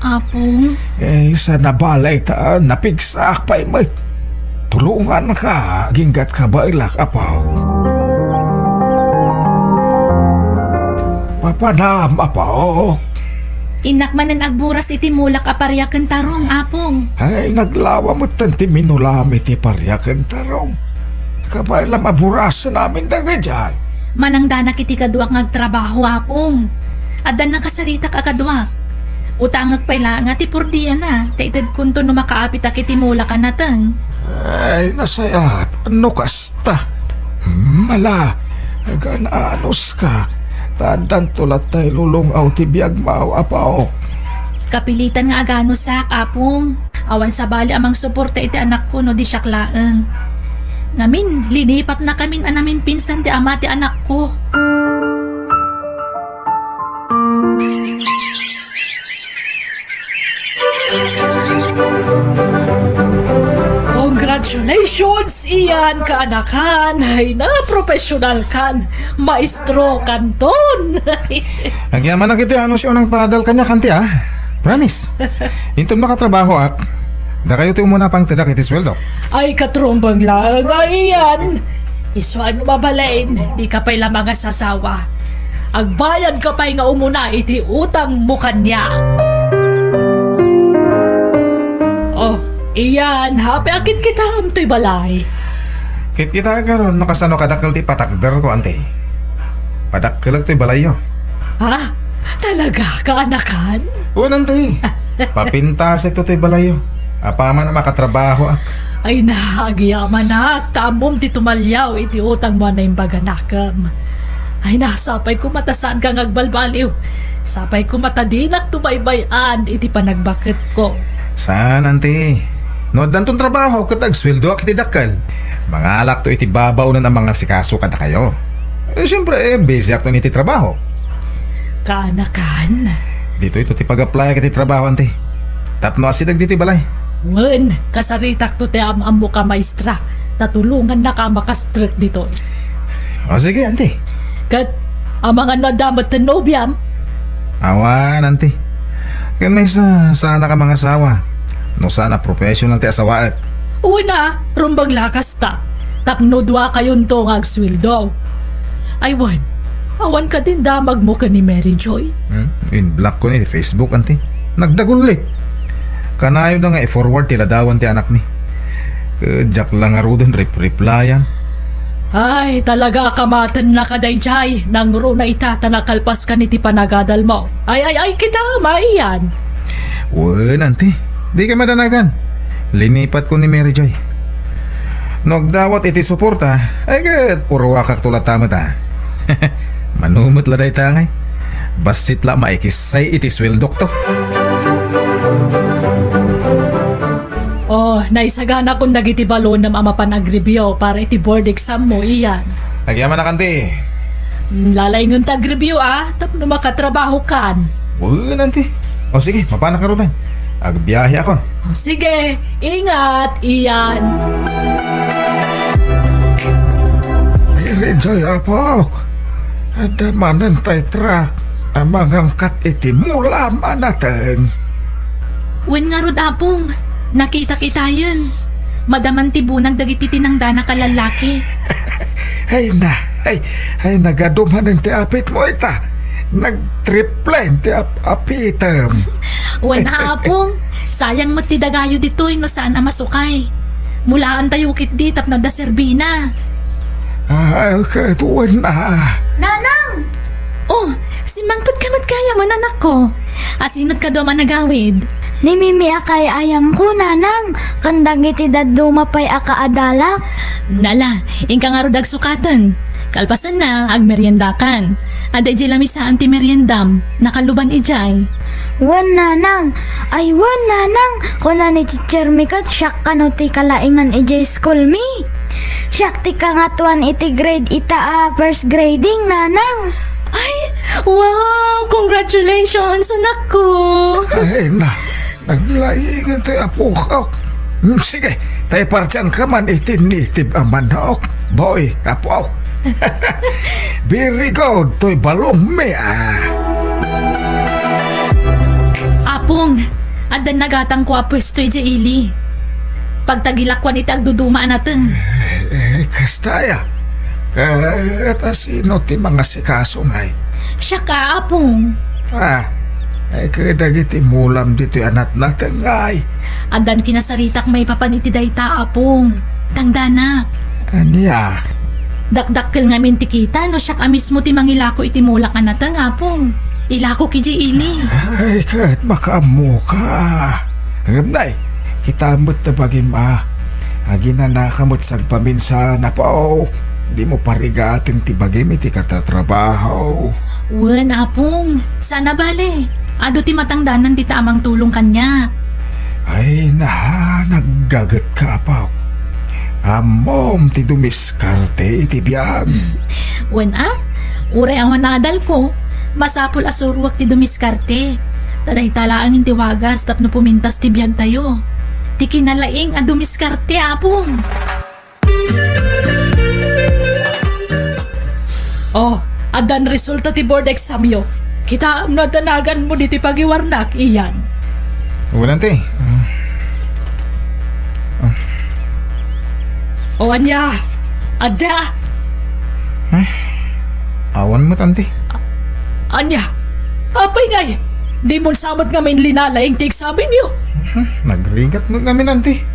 Apong? Eh, sa nabala ita, napigsaak pay met. Tulonganka, aginggat kabaelak, apo. Papanam, apo. Innak manen agburas iti mulak a paria ken tarong, Apong. Ay, naglawa metten ti minulam iti paria ken tarong. Kabaelam a burasen amin dagijay. Manangdanak iti kaduak nga agtrabaho, Apong. Addan nakasaritak a kaduak. Utangek pay laeng ti purdiana, ta itedkonto no makaapitak iti mulak a nateng. Ay, nasayaat no kasta. Mala, agan-anuska, ta addanto latta ilulung-aw ti biagmo, apo. Kapilitan nga aganusak, Apong. Awan sabali a mangsuporta iti anakko no di siak laeng. Ngamin, linipatnakamin a namimpinsan ti ama ti anakko. Congratulations, Ian, kaanakan. Ay na, professional kan. Maestro kanton. Agyamanak iti anunsiona nga padal kaniak, anti, a. Promise. Inton makatrabahoak, dakayo ti umuna a pangtedak iti sueldo. Ay, katrumbeng laeng a Ian. Isu a no mabalin, dika pay la mangasasawa. Agbayadka pay nga umuna iti utangmo kaniak. Oh, Ian, apay a kitkitam toy balay? Kitkitaek ngarud no kasano kadakkel ti patakderko, anti. Padakkelek toy balayyo. Ha? Talaga, kaanakan? Wen, anti. Papintasekto toy balayyo. Apaman a makatrabahoak. Ay na, agyamanak, ta ammom ti tumaliaw iti utangmo a naimbag a nakem. Ay na, sapay koma ta saanka nga agbalbaliw. Sapay koma ta dinak tubaybay-an iti panagbaketko. Saan, anti. No addanton trabaho ket agsueldoak iti dakkel, mangalakto iti babaonen a mangasikaso kadakayo. Eh, siempre, eh, busy akton iti trabaho. Kaanakan? Ditoyto ti pag-applyak iti trabaho, anti. Tapno asideg ditoy balay. Wen, kasaritakto ti am-ammok a maestra, ta tulongannaka a makastrek ditoy. O, sige, anti. Ket, amangan no adda met ti nobiam? Awan, anti. Ken maysa, saanak a mangasawa. No saan a professional ti asawaek. Wen a, rumbeng la kasta. Tapno duakayonto nga agsueldo. Ay wen, awan kadin damagmo ken ni Mary Joy? Hmm? In-block ko ni Facebook, anti. Nagdagulli. Kanayon da nga i-forward ti ladawan ti anakmi. Ket diak la ngaruden rep-replyan. Ay, talaga a kamatennaka daydiay. Nangruna ita ta nakalpaskan iti panagadalmo. Ay, ay, ay, kita, maiyan. Wen, anti. Dika madanagan. Linipatko ni Mary Joy. No agdawat iti suporta, ay ket purruakakto latta met a. Mano met la dayta ngay. Bassit la maikissay iti sueldokto. Oh, naisaganakon dagiti balonem a mapan agreview para iti board exam mo, Ian. Agyamanak, anti. Mm, lalaingem ti agreview, a, tapno makatrabahokan. Wen, anti. O sige, mapanak ngaruden. Agbiaheakon. O sige, ingat, Ian. Mary Joy, apok. Adda manen tay truck a mangangkat iti mulam a nateng. Wen ngarud, Apong, nakitak itayen. Madaman ti bunag dagiti tinangdanak a lallaki. Ay na, ay, ay, nagadu manen ti apitmo ita. Nagtriple ti ap-, apitem. Wen a, Apong, sayang met ti dagayo ditoy no saan a masukay. Mulaantayo ketdi tapno adda serbina. Ah, ket wen a. Nanang! Oh, simmangpetka met gayam, anakko. Asino't kaduam a nagawid? Ni Mimi a kay-ayamko, Nanang, ken dagiti dadduma pay a kaadalak. Nala, inka ngarud agsukaten. Kalpasanna, agmeriendakan. Adda idiay lamisaan ti meriendam. Nakaluban idiay. Wen, Nanang. Ay, wen, Nanang. Kuna ni teacher mi ket siak kano ti kalaingan idiay school mi. Siak ti kangatoan iti grade ita a first grading, Nanang. Ay, wow! Congratulations, anakko! Ay, na, naglaing ti apok. Hmm, sige, tay partian ka man iti native a manok. Boy, apok. Very good, toy balong mi, ah. Apong, addan nagatangko a puesto idiay ili. Pagtagilakuan iti agduduma a nateng. Eh, eh, kasta aya. Ket asino ti mangasikaso ngay? Siak a, Apong. Ah, eh, ket dagiti mulam ditoy a natnateng ngay. Addan kinasaritak maipapan iti dayta, Apong. Tangdanak. Ania? Dakdakkel ngamin ti kita no siak a mismo ti mangilako iti mulak a nateng, Apong. Ilako kidi ili. Ay, ket makaammoka. Ngem nay, kita met ta bagim a. Aginanaka met sagpaminsan, Apo. Dimo parigaten ti bagim iti katatrabaho. Wen, Apong. Saan a bale. Adu ti matangdanan dita a mangtulong kaniak. Ay, na, naggagetka, Apo. Ammom ti dumiskarte iti biag. Wen a, uray awan adalko, masapul a suroek ti dumiskarte. Ta dayta laeng ti wagas tapno pumintas ti biagtayo. Ti kinalaing a dumiskarte, Apong. Oh, addan resulta ti board examyo. Kitaem no adda naganmo ditoy pagiwarnak, Ian. Wala, auntie. Ah. O ania? Adda? Eh, awan met, auntie. Ania? Apay ngay? Dimon sa met ngamin linalaing ti eksamenyo? Hmm, nagrigat met ngamin, auntie.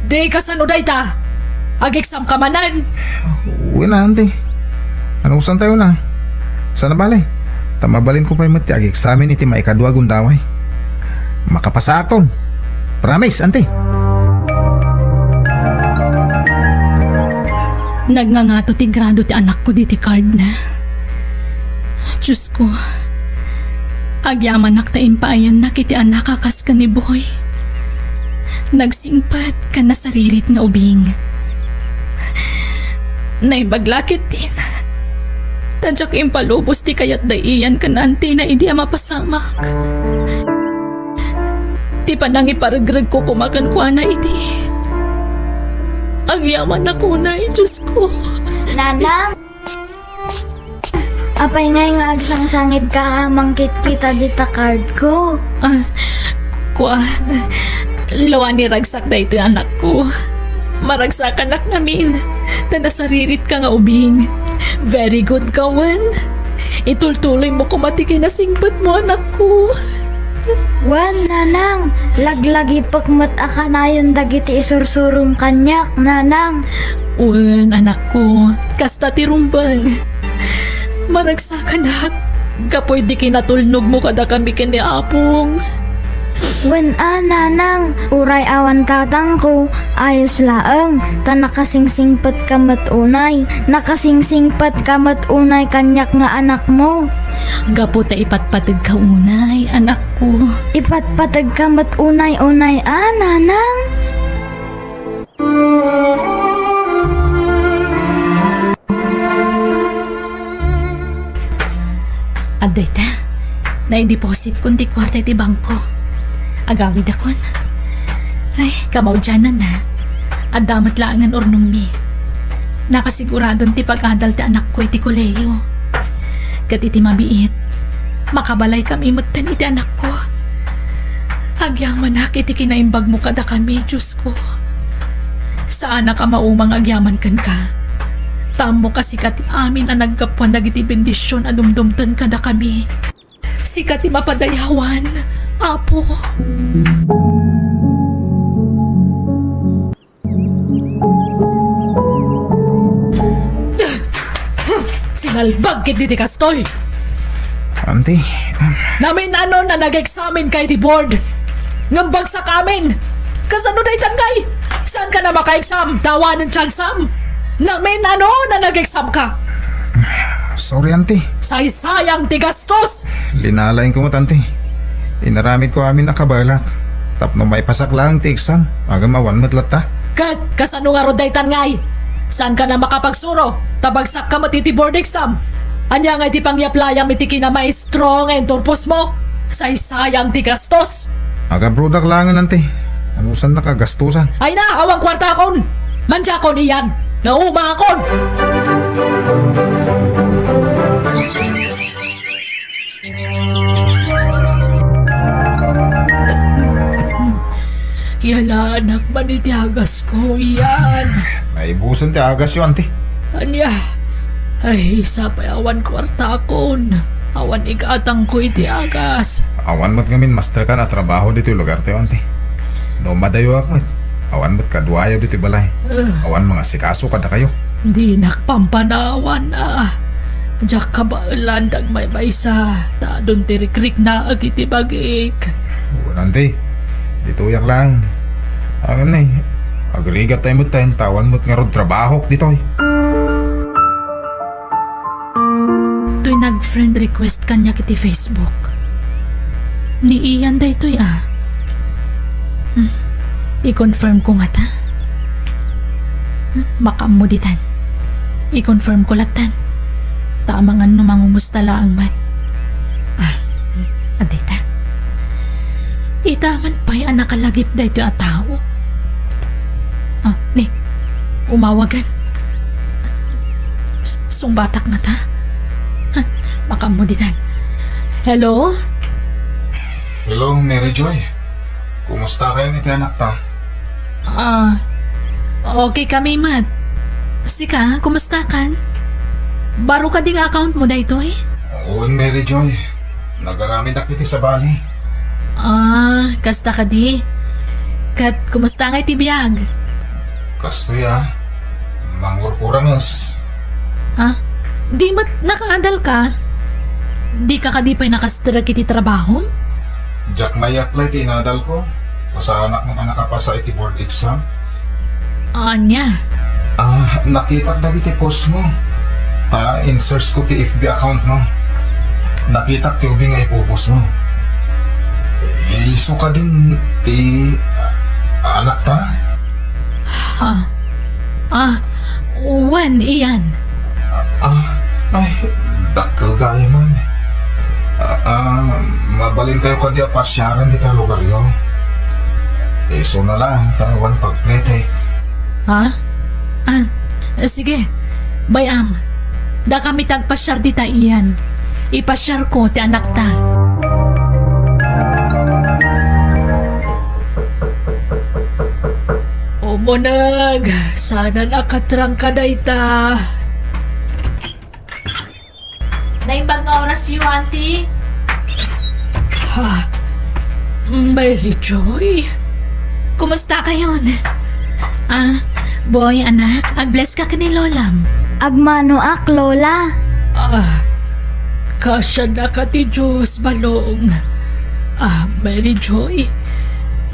Di kasano dayta? Ag-exam ka manen? Wen a, auntie. Anusantayo na? Saan a bale? Ta mabalinko pay met ti ag-examen iti maikadua a gundaway. Makapasaakon. Promise, auntie. Nagngangato ti grado ti anakko diti cardna. Diosko, agyamanak ta impaayannak iti anak a kas ken ni Boy. Nagsingpet ken nasaririt nga ubing. Naimbag la ketdin. Ta diak impalubos ti kayat da Ian ken auntie na idi a mapasamak. Ti panangiparegregko koma kenkuana idi agyamanak unay, Diosko. Nanang! Apay ngay nga agsangsangitka a mangkitkita dita cardko? Ah, kua, Loani, ragsak daytoy, anakko. Maragsakanak ngamin, ta nasariritka nga ubing. Very good ka wen. Itultuloymo koma ti kinasingpetmo, anakko. Wen, nanang, laglagipek met a kanayon dagiti isursurom kaniak, nanang. Wen, anakko, kasta ti rumbeng. Maragsakanak, gapu iti kinatulnogmo kadakami ken ni Apong. Wen a, nanang, uray awan tatangko, ayos laeng, ta nakasingsingpetka met unay, nakasingsingpetka met unay kaniak nga anakmo. Gapu ta ipatpategka unay, anakko. Ipatpategka met unay, unay a, nanang. Adda ita, naidepositkon ti kuarta iti bangko. Agawidakon. Ay, kamaudiananna. Adda met laengen urnongmi. Nakasiguradon ti pag-adal ti anakko iti kolehiyo. Ket iti mabiit, makabalaykami metten iti anakko. Agyamanak iti kinaimbagmo kadakami, Diosko. Saanak a maumang agyaman kenka. Ta ammok a sika ti amin a naggapuan dagiti bendision a dumdumteng kadakami. Sika ti mapadayawan, Apo. Sinalbag ketdi ti kastoy. Auntie, um, Namin-anon a nag-examen ka iti board. Ngem bagsak amin. Kasano daytan ngay? Saanka a maka-exam? Awanen tsansam. Namin-anon a nag-exam ka. Sorry, auntie. Saysayang ti gastos. Linalaingko met, auntie. Inaramidko amin a kabalak tapno maipasak laeng ti exam. Ngem awan met latta. Ket kasano ngarud daytan ngay? Saanka a makapagsuro ta bagsakka met iti board exam? Ania ngay ti pangyaplayam iti kinamaestro nga inturposmo? Saysayang ti gastos. Agabrodak laengen, auntie. Anusannak a gastosan? Ay na, awan kuartakon. Mandiakon, Ian. Naumangakon. Yalaanak man iti agasko, Ian. Naibusen ti agasyo, auntie. Ania? Ay, sapay awan kuartakon. Awan igatangko iti agas. Awan met ngamin masterkan a trabaho ditoy lugartayo, auntie. No madayoak met, awan met kaduayo ditoy balay. Ah. Awan mangasikaso kadakayo. Dinak pampanawan a. Diak kabaelan ti agmaymaysa, ta adun ti rikriknaek iti bagik. Wen, auntie. Ditoyak lang. Awan ni, agrigat tayo met tayo, tawan met ngarud trabahok ditoy. Toy nag-friend request kaniak iti Facebook. Ni Ian daytoy, a. Hmm. I-confirm ko ngata. Hmm, makaammo ditan. I-confirm ko lattan. Ta amangan no mangumusta laeng met. A, hmm, adda ita. Ita man pay a nakalagip daytoy a tao. A, ni, umawagan. S-, sungbatak ngata. Ha, makaammo ditan. Hello? Hello, Mary Joy. Kumusta kayo ni ti anakta? A, okay kami met. Sika, kumusta kan? Baro kadi nga account mo daytoy? Wen, Mary Joy. Nagaramid ak iti sabali. A, kasta kadi. Ket kumusta ngay ti biag? Kastoy a. Mangurkuranges. A, di met nakaadal ka? Di ka kadi pay nakastrek iti trabahom? Diak mai-apply ti inadal ko. Kasaanak met a nakapasa iti board exam. Ania? A, nakitak dagiti post mo. Ta, in-search ko ti F B account mo. Nakitak ti ubing nga ipopost mo. Isu kadin ti anakta? Ha? A, wen, Ian. A, ay, dakkel gayam. A, a, mabalin tayo kadi a pasiaran dita lugaryo. Isu na lang, ta awan pagpletek. Ha? A, sige. Bay-am. Dakami ti agpasiar dita, Ian. Ipasiar ko ti anakta. Umuneg, sana nakatrangka dayta. Naimbag nga orasyo, Auntie. Ha? Mary Joy? Kumusta kayon? A, Boy, anak, ag-bless ka ken ni Lolam. Agmanoak, Lola. A, kasiannaka ti Dios, balong. A, Mary Joy,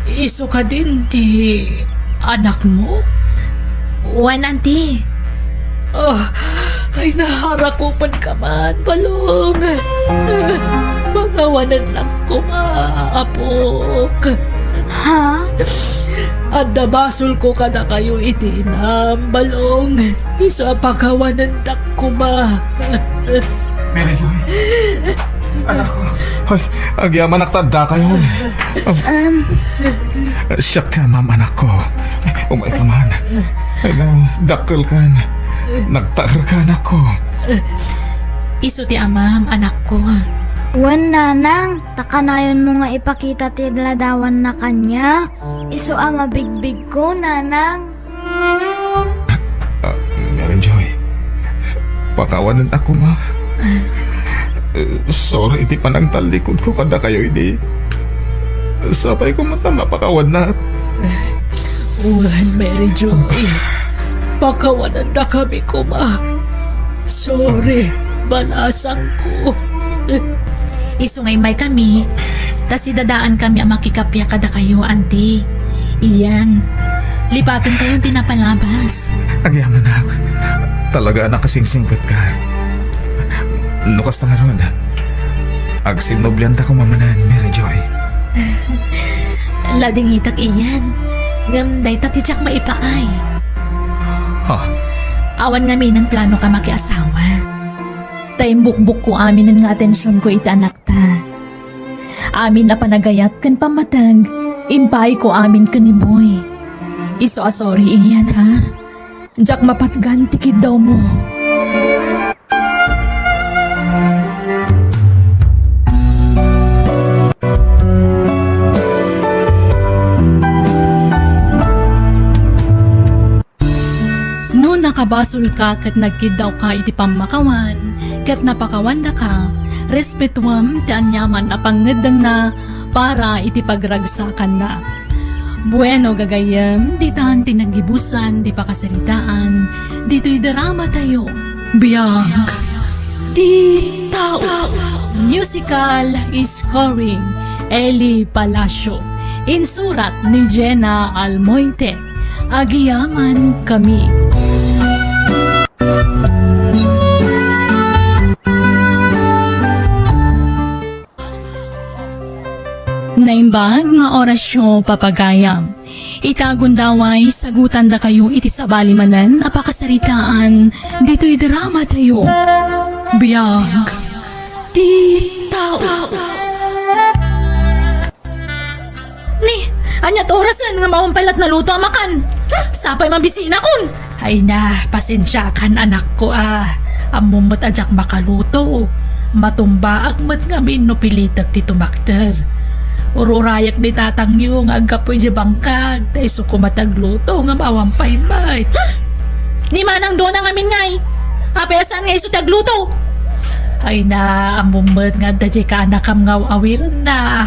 isu kadin ti anakmo? Wen, Auntie. A, ay, naharakupenka man, balong. Pakawanennak koma, apok. Ha? Adda basolko kadakayo iti inam, balong. Isu a pakawanendak koma. Mary Joy. Anakko. Ay, agyamanak ta adda kayo. Um. Siak ka, ma'am, anakko. Umayka man. Ay, na, dakkel kan. Nagtaer ka, anakko. Isu ti amam, anakko. Wen, nanang, ta kanayonmo nga ipakita ti ladawanna kaniak. Isu a mabigbigko, nanang. A, Mary Joy, pakawanennak koma. Sorry iti panangtallikudko kadakayo idi. Sapay koma ta mapakawannak. Wen, Mary Joy, pakawanennakami koma. Sorry, balasangko. Isu nga immaykami, ta sidadaankami a makikappia kadakayo, Auntie. Iyan, lipatentayon ti napalabas. Agyamanak, talaga a nakasingsingpetka. No kasta ngarud, agsinnublianta koma manen, Mary Joy. Ladingitak iyan, ngem dayta ti diak maipaay. Ha? Awan ngamin a planoka makiasawa. Ta imbukbokko aminen nga atensionko iti anakta. Amin a panagayat ken pammateg, impaayko amin ken ni Boy. Isu a sorry, Ian, ha? Diak mapatgan ti kiddawmo. No nakabasolka ket nagkiddawka iti pammakawan, ket napakawandaka, respetuem ti aniaman a pangngeddengna para iti pagragsakanna. Bueno, gagayyem, ditan ti naggibusan ti pakasaritaan ditoy dramatayo. Biag. Musical scoring, Eli Palacio. Insurat ni Jenna Almoite. Agiyaman kami. Naimbag nga orasyo, papagayam. Ita gundaway, sagutandakayo iti sabali manen a pakasaritaan ditoy drama tayo. Biag ti tao. Ni, aniat orasen nga mawan pay la't naluto a makan? Hmm, sapay mabisinakon. Ay na, pasensiakan, anakko, a. Ammom met a diak makaluto. Matumbaak met ngamin no pilitek ti tumakder. Ururayak ni tatangyo nga aggapu idiay bangkag, ta isu koma ti agluto nga mawan pay met. Hmm! Ni Manang Dona ngamin ngay, apay a saan nga isu ti agluto? Ay na, ammom met nga adda diay kaanakam nga aw-awirenna.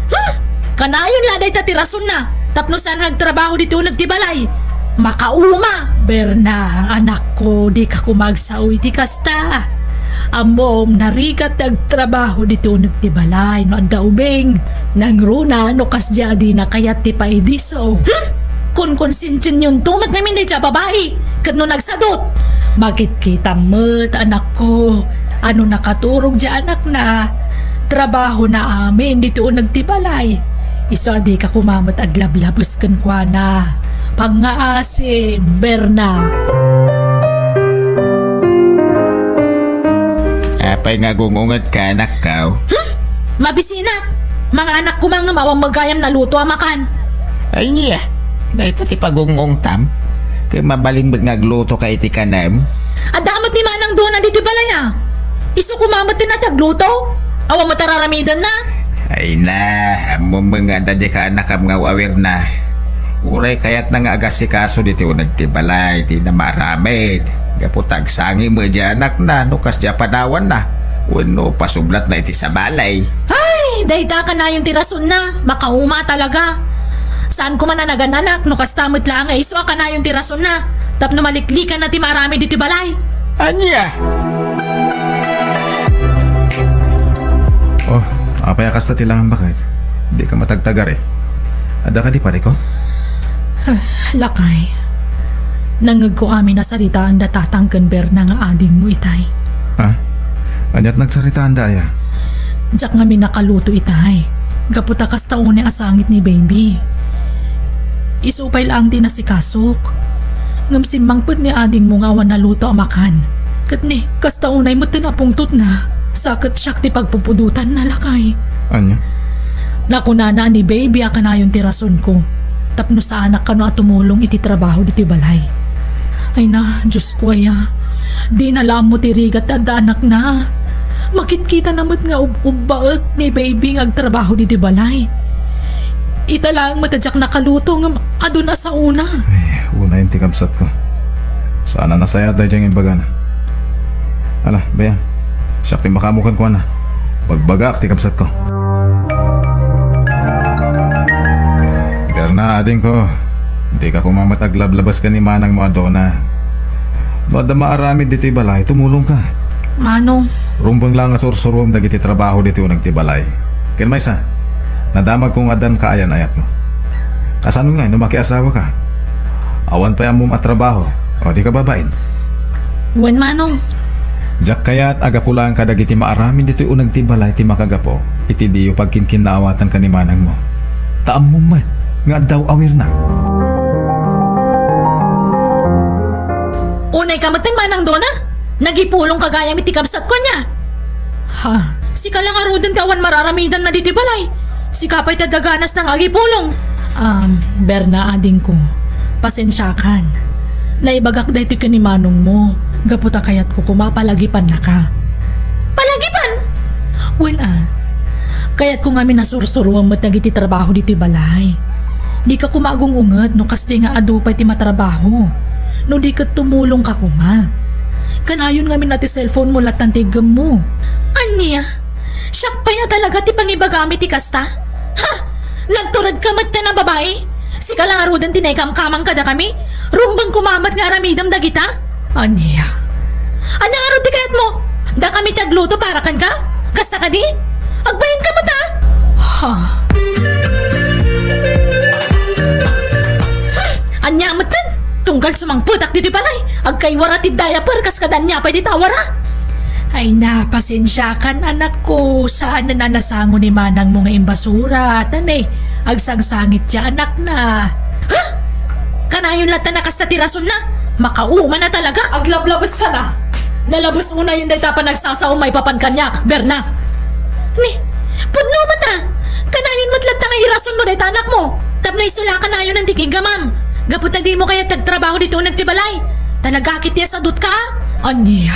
Hmm! Kanayon la dayta ti rasonna tapno saan nga agtrabaho ditoy uneg ti balay. Makauma! Berna, anakko, dika koma agsao iti kasta. Ammom, narigat ti agtrabaho ditoy uneg ti balay no adda ubing. Nangruna no kasdiay a dina kayat ti paidiso. Hmm! Konkonsensionto met ngamin daydiay a babai ket no nagsadut. Makitkitam met, anakko, a no nakaturog diay anakna, trabahona amin ditoy uneg ti balay. Isu a dika koma met aglablabes kenkuana. Pangngaasi, Berna. Apay nga agung-ungetka, anakko? Hmm? Mabisinak! Manganak koma ngem awan met gayam naluto a makan. Ania, dayta ti pagung-ungtam? Ket mabalin met nga aglutoka iti kanem? Adda met ni Manang Dona ditoy balay a. Isu koma met ti nagluto. Awan met a raramidenna. Ay na, ammom nga adda diay kaanakam nga aw-awirenna. Uray kayatna nga agasikaso ditoy uneg ti balay, dina maaramid. Gapu ta agsangit met diay anakna no kasdiay a panawanna wenno pasublatna iti sabali. Ay, dayta kanayon ti rasonna. Makauma talaga. Saan koma a nagan-anak no kasta met laeng nga isu a kanayon ti rasonna tapno maliklikanna ti maaramid ditoy balay. Ania? Oh, apay a kasta ti langam, baket? Dika matagtagari. Adda kadi pariko? Ah, lakay. Nangngegko amin a saritaan da tatang ken Berna nga adingmo itay. Ha? Aniat nagsaritaanda aya? Diak ngamin nakaluto itay. Gapu ta kasta unay a sangit ni baby. Isu pay laeng ti nasikasok. Ngem simmangpet ni adingmo nga awan naluto a makan. Ket ni, kasta unay met ti napungtotna. Sa ket siak ti pagpupudotanna, lakay. Ania? Nakunana a ni baby a kanayon ti rasonko. Tapno saanak kano a tumulong iti trabaho ditoy balay. Ay na, Diosko aya. Dina la ammo ti rigat ti adda anakna. Makitkitana met nga ub-ubbaek ni baby nga agtrabaho ditoy balay. Ita laeng met a diak nakaluto ngem adun a saona. Ay, unayen ti kabsatko. Saan a nasayaat daydiay nga imbagana. Ala, Bayang, siak ti makaammo kenkuana. Bagbagaak ti kabsatko. Berna, adingko, dika koma met aglablabas ken ni manangmo a Dona. No adda maaramid ditoy balay, tumulongka. Manong? Rumbeng la nga sursuruem dagiti trabaho ditoy uneg ti balay. Ken maysa, nadamagko nga addan kaayan-ayatmo. Kasano ngay no makiasawaka? Awan pay ammom a trabaho, o di ka babain? Wen, Manong. Diak kayat a gapu laeng kadagiti maaramid ditoy uneg ti balay ti makagapu iti diyo pagkinkinnaawatan ken ni manangmo. Ta ammom met nga adda aw-awirna. Unay ka met, Manang Dona? Nagipulong ka gayam iti kabsatko, ania? Ha? Sika la ngaruden ti awan mararamidanna ditoy balay. Sika pay ti adda ganasna nga agipulong. Um, Berna, adingko, pasensiakan. Naibagak daytoy ken ni manongmo, gapu ta kayatko koma a palagipannaka. Palagipan? Wen a, kayatko ngamin a sursuruem met dagiti trabaho ditoy balay. Dika koma agung-unget no kasdiay nga adu pay ti matrabaho. No di ket tumulongka koma. Kanayon ngamin a ti cellphone mo lattan ti iggemmo. Ania? Siak pay a talaga ti pangibagam iti kasta? Ha? Nagturedka met ken a babai? Sika la ngaruden ti naikamkamang kadakami? Rumbeng koma met nga aramidem dagita? Ania? Ania ngarud ti kayatmo? Dakami ti agluto para kenka? Kasta kadi? Agbayankami ta? Ha? Hmm, ania metten? Tunggal sumangpetak ditoy balay, agkaywara ti diaper kas kada ania pay dita a wara. Ay na, pasensiakan, anakko. Saan a nasango ni manangmo nga imbasura. Tane, agsangsangit ti anakna. Ha? Kanayon latta a kasta ti rasonna? Makauma na talaga. Aglablabeska na. Nalabes unayen dayta panagsasaom maipapan kaniak, Berna. Ni, pudno met a. Kanayon met latta nga irasonmo dayta anakmo. Tapno isu la kanayon ti kiggamam. Gapu ta dimo kayat ti agtrabaho ditoy uneg ti balay. Talaga ket ti asadutka, a? Ania?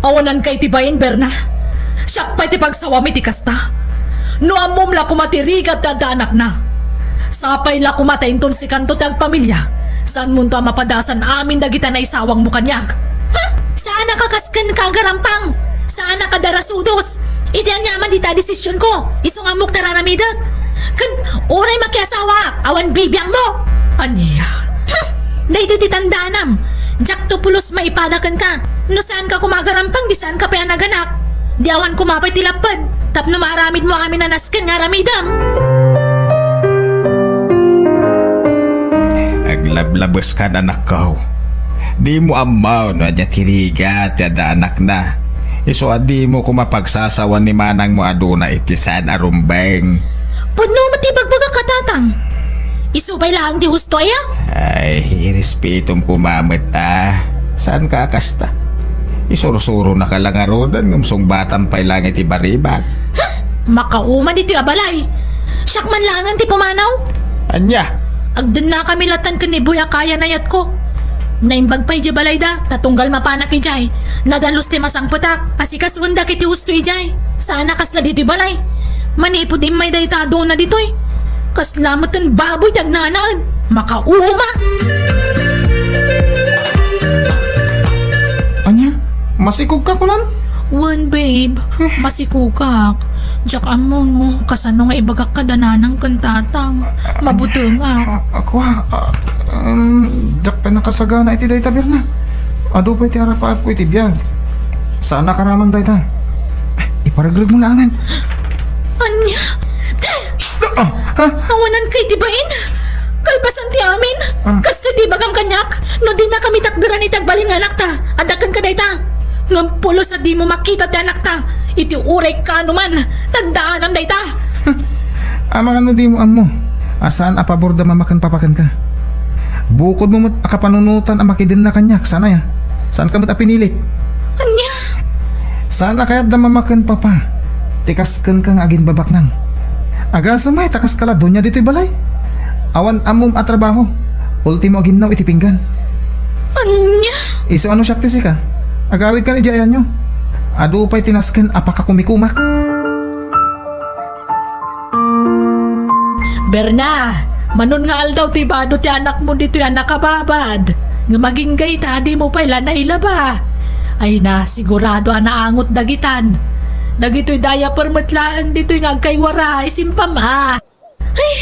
Awananka iti bain, Berna? Siak pay ti pagsawam iti kasta. No ammom la koma ti rigat ti adda anakna, sapay la koma ta inton sikanto ti agpamilia, saanmonto a mapadasan amin dagiti naisawangmo kaniak. Hmm, saan a kakas kenka agarampang. Saan a kadarasudos. Iti aniaman dita a desisionko, isu nga ammok ti ar-aramidek. Ken uray makiasawaak, awan bibiangmo. Ania? Hmm, daytoy ti tandaanam. Diakto pulos maipada kenka. No saanka koma agarampang, di saanka pay a naganak. Di awan koma pay ti lapped tapno maaramidmo amin a nasken nga aramidem. Aglablabeskan, anakko. Dimo ammo no ania ti rigat ti adda anakna. Isu a dimo koma pagsasawan ni manangmo a duna iti saan a rumbeng. Pudno met ti ibagbagak a, Tatang. Isu pay laeng ti husto aya? Ay, irespetom koma met a. Saanka a kasta? Isursuronaka la ngaruden ngem sungbatam pay laeng iti baribag. Huh! Makauma ditoy a balay. Siak man laengen ti pumanaw. Ania? Agdennakami lattan ken ni Boy a kayan a yatko. Naimbag pay idiay balayda, ta tunggal mapanak idiay, nadalus ti masangpetak. Asikasuenda ket ti husto idiay. Saan a kasla ditoy balay. Manipud immay dayta a duna ditoy. Kasla metten baboy ti agnanaed. Makauma! Ania? Masikogka, kunan? Wen, babe. Eh. Masikogak. Diak ammo no kasano nga ibagak kada nanang ken tatang. Mabutengak. Ah, ako, ah, um, diak pay nakasagana iti dayta, Berna. Adu pay ti arapaatko iti biag. Saan a karaman dayta. Iparegreg mo laengen. Ania? Ah, ha? Awananka iti bain. Kalpasan ti amin. Ah. Kasto ti ibagam kaniak, no dinakami takderan iti agbalin nga anakta, adda kenka dayta. Ngem pulos a dimo makita ti anakta iti uray kaanoman. Tandaanam dayta. Amangan no dimo ammo a saan a paborda mama ken papa kenka. Bukodmo met a kapanunotan a makidenna kaniak, saan aya? Saanka met a pinilit. Ania? Saan a kayatda mama ken papa ti kas kenka nga aginbabaknang. Agasem met ta kaska la donia ditoy balay. Awan ammom a trabaho. Ultimo a ginnaw iti pinggan. Ania? Isu a no siak ti sika, agawidkan idiay ayanyo. Adu pay ti nasken a pakakumikumak. Berna, manon nga aldaw ti bado ti anakmo ditoy a nakababad. Ngem agingga ita, dimo pay la nailaba. Ay na, sigurado a naangot dagitan. Dagitoy diaper met laeng ditoy nga agkaywara, isimpam a. Ay,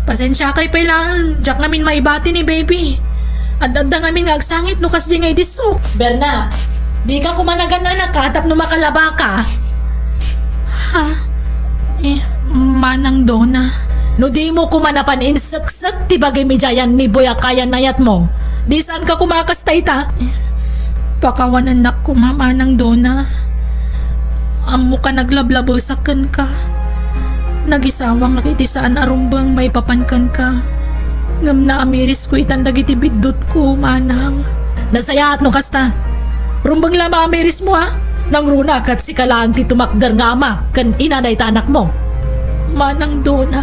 pasensiakay pay laeng, diak ngamin maibati ni baby. Ad-adda ngamin nga agsangit no kasdi nga idisso. Berna, dika koma nagan-anak tapno makalabaka. Ha? Eh, Manang Dona. No dimo koma napan inseksek ti bagim idiay ni Boy a kayan a yatmo, di saanka koma a kasta ita. Eh, pakawanennak koma, Manang Dona. Ammoka, naglablabesak kenka. Nagisawangak iti saan a rumbeng maipapan kenka. Ngem naamirisko itan dagiti biddutko, manang. Nasayaat no kasta. Rumbeng la maamirismo, a? Nangruna ket sika laeng ti tumakder nga ama ken ina dayta anakmo. Manang Dona.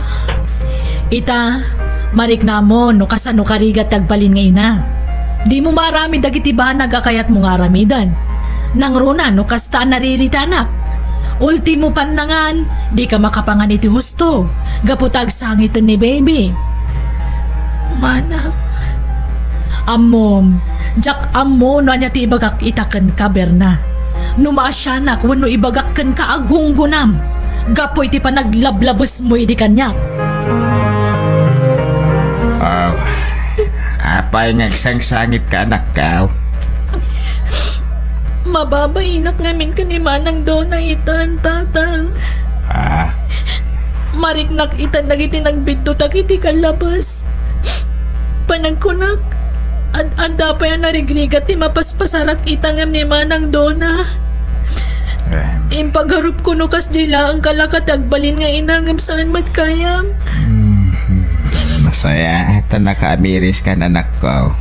Ita, mariknamon no kasano ka rigat ti agbalin nga ina. Dimo maaramid dagiti banag a kayatmo nga aramiden. Nangruna no kasta a nariritanak. Ultimo pannangan, dika makapangan iti husto gapu ta agsangiten ni baby. Manang. Ammom, diak ammo no ania ti ibagak ita kenka, Berna. No maasianak wenno ibagak kenka a gunggonam gapu iti panaglablabesmo idi kaniak. Aw, apay nga agsangsangitka, anakko? Mababainak ngamin ken ni Manang Dona itan, Tatang. Ah. Mariknak itan dagiti nagbiddutak iti kallabas. Panagkunak, ad-, adda pay a narigrigat ti mapaspasarak ita ngem ni Manang Dona. Em. Impagarupko no kasdiay laeng kalaka ti agbalin nga ina ngem saan met gayam. Hmm, nasayaat ta nakaamiriskan, anakko.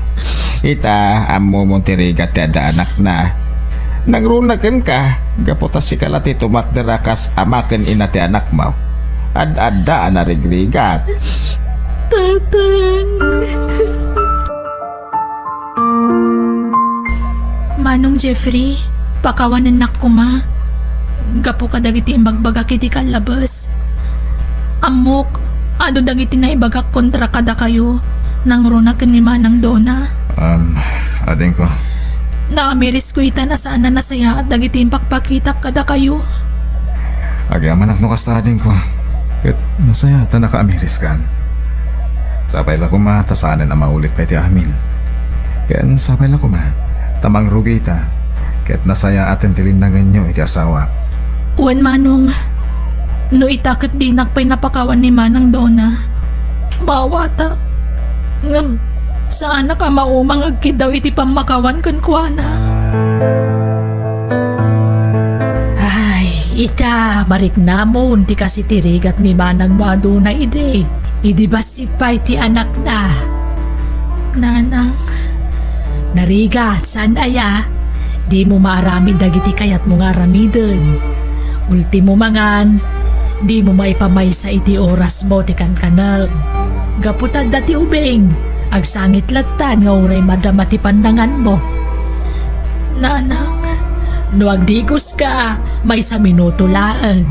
Ita, ammomon ti rigat ti adda anakna. Nangruna kenka, gapu ta sika la ti tumakder a kas ama ken ina ti anakmo. Ad-adda a narigrigat. Tatang. Manong Jeffrey, pakawanennak koma. Gapu kadagiti imbagbagak iti kallabas. Ammok, adu dagiti naibagak kontra kadakayo, nangruna ken ni Manang Dona. Um, adingko. Naamirisko ita a saan a nasayaat dagiti impakpakitak kadakayo. Agyamanak no kasta, adingko. Ket nasayaat ta nakaamiriskan. Sapay la koma ta saanen a maulit pay ti amin. Ken sapay la koma ta mangrugita, ket nasayaaten ti linnangenyo iti asawak. Wen, Manong, no ita ket dinak pay napakawan ni Manang Dona, maawatak. Ngem, saanak a maumang agkiddaw iti pammakawan kenkuana. Ay, ita, mariknamon ti kasitirigat ni manangmo a Dona idi, idi bassit pay ti anakna. Nanang. Narigat, saan aya? Dimo maaramid dagiti kayatmo nga aramiden. Ultimo mangan, dimo maipamaysa iti orasmo ti kankanem. Gapu ta adda ti ubing, agsangit lattan nga uray madama ti pannanganmo. Nanang, no agdigoska, maysa minuto laeng.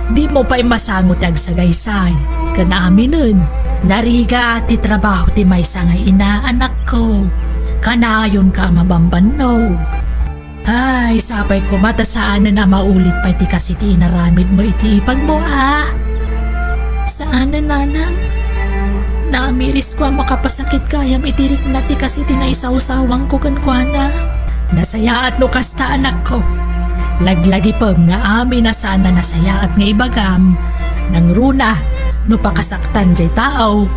Dimo pay masango ti agsagaysay. Ken aminen, narigat ti trabaho ti maysa nga ina, anakko. Kanayonka a mabambannog. Ay, sapay koma ta saanen a maulit pay ti kas iti inaramidmo iti ipagmo, a? Saanen, Nanang. Naamirisko a makapasakit gayam iti rikna ti kas iti naisawsawangko kenkuana. Nasayaat no kasta, anakko. Laglagipem nga amin a saan a nasayaat nga ibagam, nangruna no pakasaktan jay tao,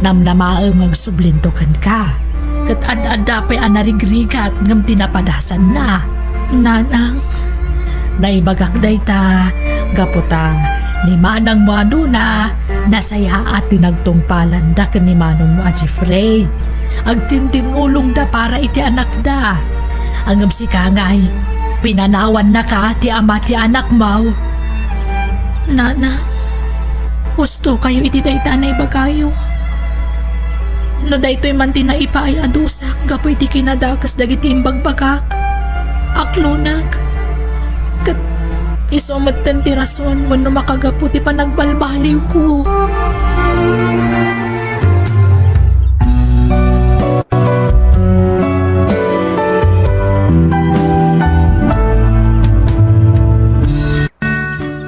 namnamaem nga agsublinto kenka. Ket ad-adda pay a narigrigat ngem ti napadasanna. Nanang, naibagak dayta gapu ta ni manangmo a Dona, nasayaat ti nagtungpalanda ken ni manongmo a Jeffrey. Agtintin-ulongda para iti anakda. Ngem sika ngay, pinanawannaka ti ama ti anakmo. Nana, husto kayo iti dayta a naibagayo. No daytoy man ti naipaay a dusak gapu iti kinadakes dagiti imbagbagak, aklonek. Ket isu metten ti rason wenno makagapu ti panagbalbaliwko.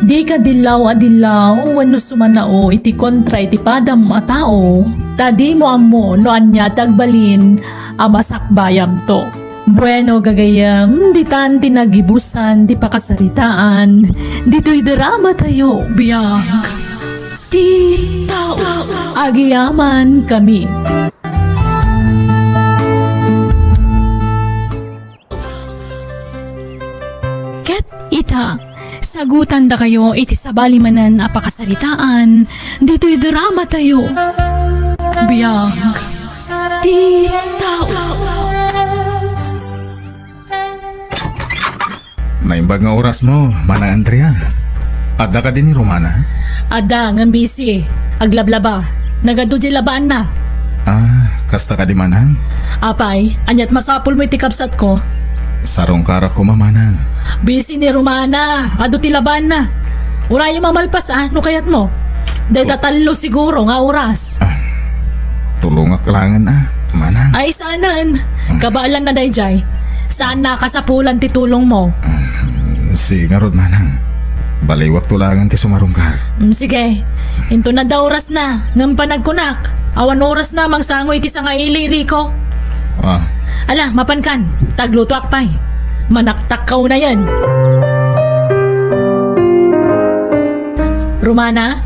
Dika dillaw a dillaw wenno sumanao iti kontra iti padam a tao, ta dimo ammo no ania ti agbalin a masakbayamto. Bueno, gagayyem, ditan ti nagibusan ti pakasaritaan ditoy drama tayo. Biag ti tao. Agyamankami. Ket ita, sagutandakayo iti sabali manen a pakasaritaan ditoy drama tayo. Biag ti tao. Naimbag nga orasmo, Manang Andrea. Adda kadi ni Romana? Adda, ngem busy. Aglablaba. Nagadu diay labaanna. Ah, kasta kadi, Manang? Apay, ania't masapulmo iti kabsatko? Sarungkarak koma, Manang. Busy ni Romana. Adu ti labaanna. Urayem a malpas, a, no kayatmo. Dayta tallo siguro nga oras. Ah, tulongak laengen, a, Manang. Ay, saanen. Hmm. Kabaelanna daydiay. Saanna a kasapulan ti tulongmo. Hmm, sige ngarud, Manang. Baliwakto laengen ti sumarungkar. Hmm, sige. Inton adda orasna, ngem panagkunak, awan orasna mangsango iti sangaili, Rico. Ah. Ala, mapankan. Ta aglutoak pay. Manaktakkaw na yan. Romana,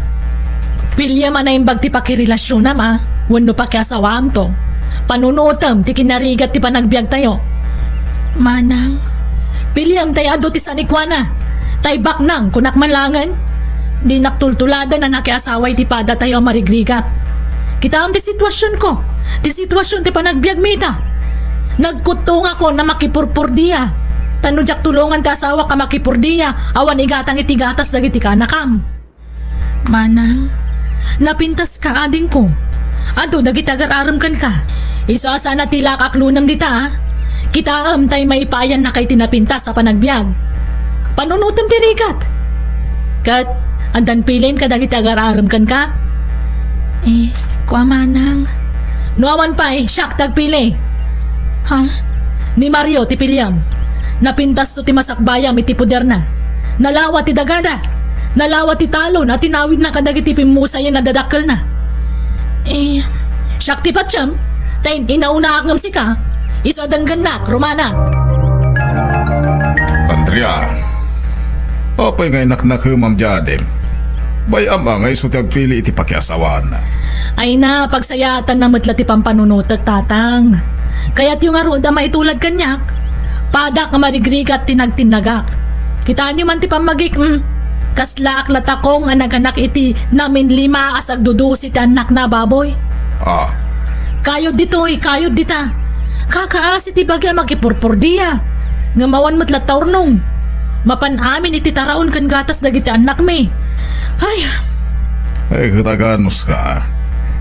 piliem a naimbag ti pakirelasionam a, wenno pakiasawaamto. Panunuotem ti kinarigat ti panagbiagtayo. Manang, piliem tay adu ti sanikuana. Tay baknang, kunak man laengen. Dinak tultuladen a nakiasawa iti padatayo a marigrigat. Kitaem ti situasionko, ti situasion ti panagbiagmi ita. Nagkuttongakon a makipurpordia. Ta no diak tulongan ti asawak a makipurdia, awan igatang iti gatas dagiti kaanakam. Manang, napintaska adingko. Adu dagiti agar-arem kenka. Isu a saan a ti laak aklonem dita, a. Kitaem tay maipaayannak iti napintas a panagbiag. Panunotem ti rigat. Ket, addan piliem kadagiti agar-arem kenka? Eh, kua manang. No awan pay, siak ti agpili. Ha? Ni Mario ti piliem. Napintasto ti masakbayam iti poderna. Nalawa ti dagada. Nalawa ti talon a tinawidna kadagiti pimmusayen a dadakkelna. Eh, siak ti patiem, ta in-inaunaak ngem sika, isu a denggennak, Romana. Andrea, apay nga inaknakemam diay adim? Bay-am a nga isu ti agpili iti pakiasawaanna. Ay na, pagsayaatanna met la ti pampanunotek, Tatang. Kayatyo ngarud a maitulad kaniak? Padak nga marigrigat ti nagtinnagak. Kitaenyo man ti pammagik, mm. Kaslaak la takong a naganak iti naminlima a sagdudusi ti annakna a baboy. Ah. Kayod ditoy, kayod dita. Kakaasi ti bagi a makipurpordia. Ngem awan met latta urnong. Mapan amin iti taraon ken gatas dagiti annakmi. Ay. Ay, ket aganuska.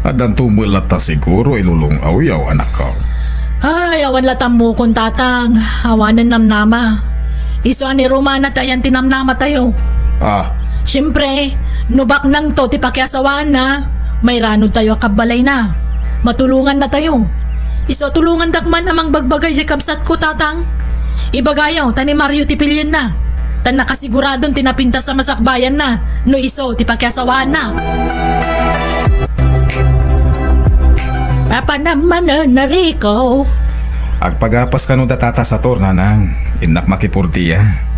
Addanto met latta siguro ilulong-awyaw, anakko. Ay, awan la tammokon, Tatang. Awanen namnama. Isu a ni Romana ti ayan ti namnamatayo. Ah. Siempre, no baknangto ti pakiasawaanna, mairanodtayo a kabbalayna. Matulongannatayo. Isu a tulongandak man a mangbagbagay diay kabsatko, Tatang. Ibagayo, ta ni Mario ti pilienna. Ta nakasiguradon ti napintas a masakbayanna no isu ti pakiasawaanna. Papanam manen, Rico. Agpagapas kano da Tata Sator, nanang. Innak makipurdia.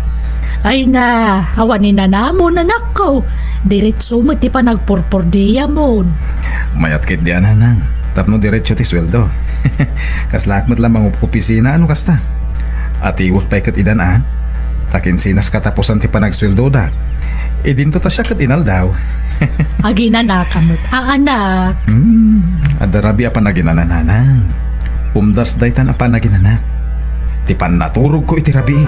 Ay na, awan ni nanamon, anakko. Diretso met ti panagpurpordiamon. Mayat ketdi a, nanang, tapno diretso ti sueldo. Kaslaak met la mangopisina a no kasta. Atiwek pay ket idan a. Ta kinsinas kataposan ti panagsueldoda. Idinto ta siak ket inaldaw. Aginanaka met a, anak. Hmm, adda rabii a panaginana, nanang. Umdas daytan a panaginanak. Ti pannaturogko iti rabii.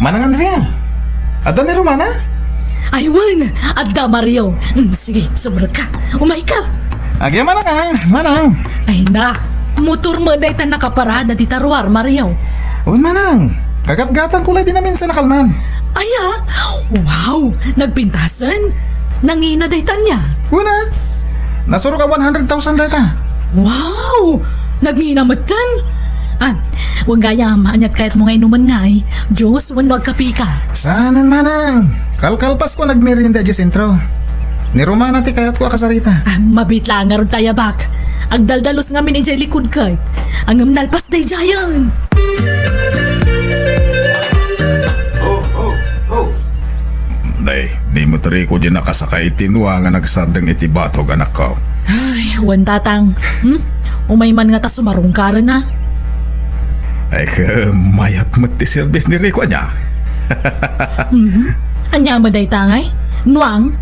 Manang Andrea, adda ni Romana? Ay, wen, adda, Mario. Mm, sige, sumrekka. Umayka. Agi, manang, ah, manang. Ay na, motor met dayta nakaparada dita ruar, Mario. Wen, manang, kagatgatangko la idi naminsan a kalman. Aya, wow, nagpintasen? Nangina dayta ania? Wen a. Nasurok a one hundred thousand dayta. Wow! Nagngina metten? Ah, wen gayam, aniat kayatmo nga inumen ngay? Juice wenno agkapeka? Saanen, manang. Kalkalpasko a nagmerienda idiay sentro. Ni Romana ti kayatko a kasarita. Ah, mabiit laeng ngarud ta ayabak. Agdaldalus ngamin idiay likud ket. Ngem nalpas daydiayen. Day, di met Rico diay nakasakay iti nuang a nagsardeng iti batog, anakko. Ay, wen, Tatang. Hmm? Umay man ngata sumarungkaren a. Ay, ket mayat met ti serbis ni Rico, ania? Mhm. Ania met dayta ngay? Nuang?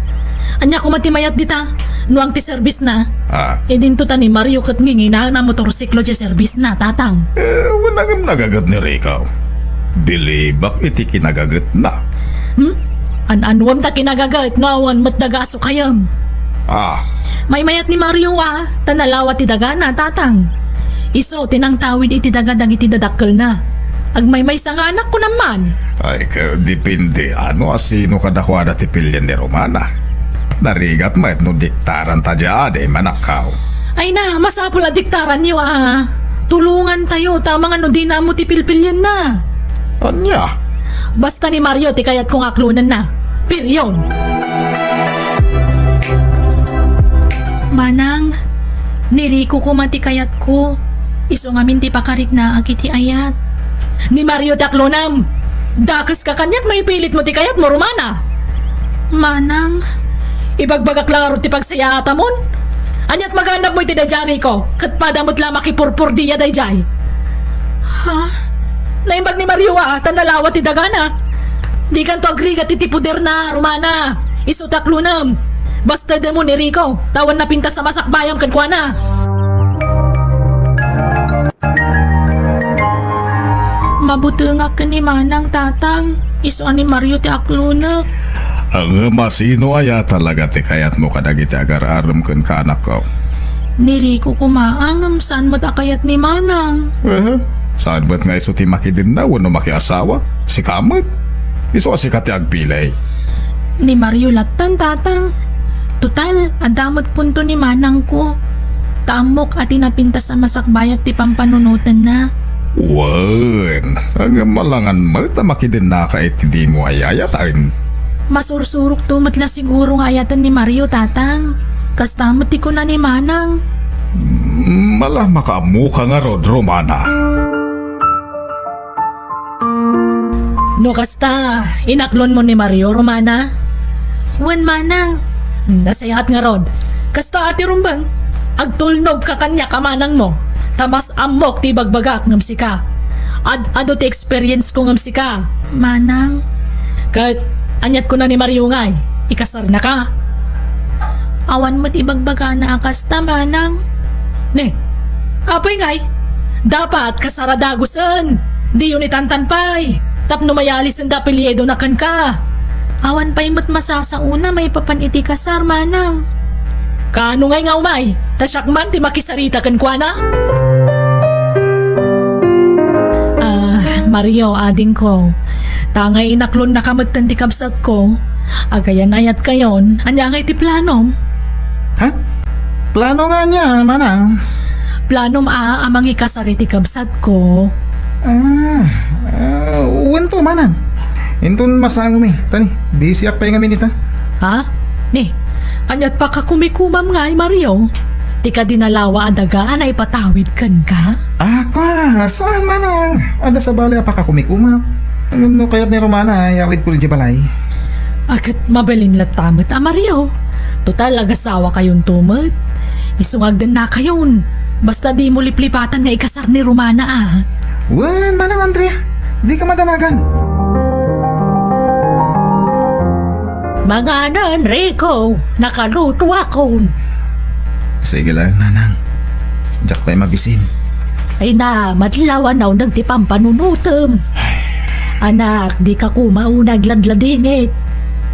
Ania koma ti mayat dita? Nuang ti serbisna? Ah. Idinto ta ni Mario ket nginginaen a motorsiklo ti serbisna, Tatang. Eh, wen a ngem nagaget ni Rico. Bilibak iti kinagagetna. Hmm? An-anuem ta kinagaget no awan met daga a sukayem? Ah. Maymayat ni Mario a, ta nalawa ti dagana, Tatang. Isu ti nangtawid iti daga dagiti dadakkelna. Agmaymaysa nga anak, kunam man. Ay, ket depende no asino kadakuada ti pilien ni Romana. Narigat met no diktaranta diay adim, anakko. Ay na, masapul a diktaranyo a. Tulongantayo, ta amangan no dina ammo ti pilpilienna. Ania? Basta ni Mario ti kayatko nga aklonenna. Period. Manang, Ni Rico koma ti kayatko. Isu ngamin ti pakariknaak iti ayat. Ni Mario ti aklonam. Dakeska kaniak no ipilitmo ti kayatmo, Romana. Manang. Ibagbagak la ngarud ti pagsayaatamon. Ania't maganabmo iti daydiay, Rico? Ket pada met la makipurpurdia daydiay. Ha? Naimbag ni Mario a, ta nalawa ti dagana. Dikanto agrigat iti poderna, Romana. Isu ti aklonam. Bastedmo ni Rico, ta awan napintas a masakbayam kenkuana. Mabutengak ken ni Manang, Tatang. Isu a ni Mario ti aklonek. Ngem a sino aya talaga ti kayatmo kadagiti agar-arem kenka, anakko? Ni Rico koma, ngem saan met a kayat ni Manang. Eh, saan met nga isu ti makidenna wenno makiasawa? Sika met. Isu a sika ti agpili. Ni Mario lattan, Tatang. Total, adda met punto ni Manangko. Ta ammok a ti napintas a masakbayat ti pampanunotenna. Wen, ngem alangan met a makidennaka iti dimo ay-ayatan. Masursurokto met la siguro nga ayaten ni Mario, Tatang. Kasta met ti kuna ni Manang. Mm, ala, makaammoka ngarud, Romana. No kasta, inaklonmo ni Mario, Romana? Wen, Manang. Nasayaat ngarud. Kasta a ti rumbeng, agtulnogka kaniak a manangmo. Ta mas ammok ti ibagbagak ngem sika. Ad-adu ti experience ko ngem sika, Manang. Ket ania't kuna ni Mario ngay, ikasarnaka? Awan met ibagbagana a kasta, Manang. Ne, apay ngay? Dapat kasar a dagusen. Diyo ni tantan pay. Tapno mayalisen ti apelyidona kenka. Awan pay met masasaona maipapan iti kasar, Manang. Kaano ngay nga umay? Ta siak man ti makisarita kenkuana? Ah, Mario, adingko. Ta ngay inaklonnaka metten ti kabsatko. Agayan-ayatkayon, ania ngay ti planom? Ha? Plano nga ania, Manang? Planom a, a mangikasar iti kabsatko. Ah, ah, wen to, Manang. Inton masangomi, ta ni, busyak pay ngamin ita. Ha? Ni, ania't pakakumikomam ngay, Mario? Ti kadi nalawa a daga a naipatawid kenka? Ah, kua, saan, Manang? Adda sabali a pakakumikoma. Ngem no kayat ni Romana, yawidko idiay balay. A ket mabalin latta met a Mario. Total, agasawakayonto met. Isu nga agdennakayon. Basta dimo liplipatan nga ikasar ni Romana, a. Wen, Manang Andrea, dika madanagan. Manganen, Rico, nakalutoakon. Sige lang, Nanang. Diak pay mabisin. Ay na, madlaw a nauneg ti pampanunotem. Anak, dika koma unay agladladingit.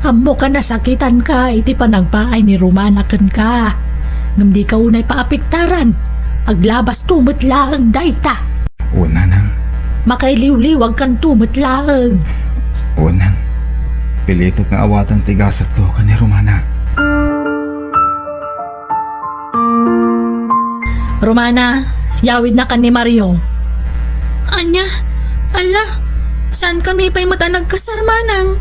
Ammok a nasakitanka iti panagpaay ni Romana kenka. Ngem dika unay paapektaran. Aglabasto met laeng dayta. O, Nanang. Makailiwliwagkanto met laeng. O, Nang. Pilitek nga awaten ti gasatko ken ni Romana. Romana, yawidnakan ni Mario. Ania? Ala, saankami pay met a nagkasar, Manang?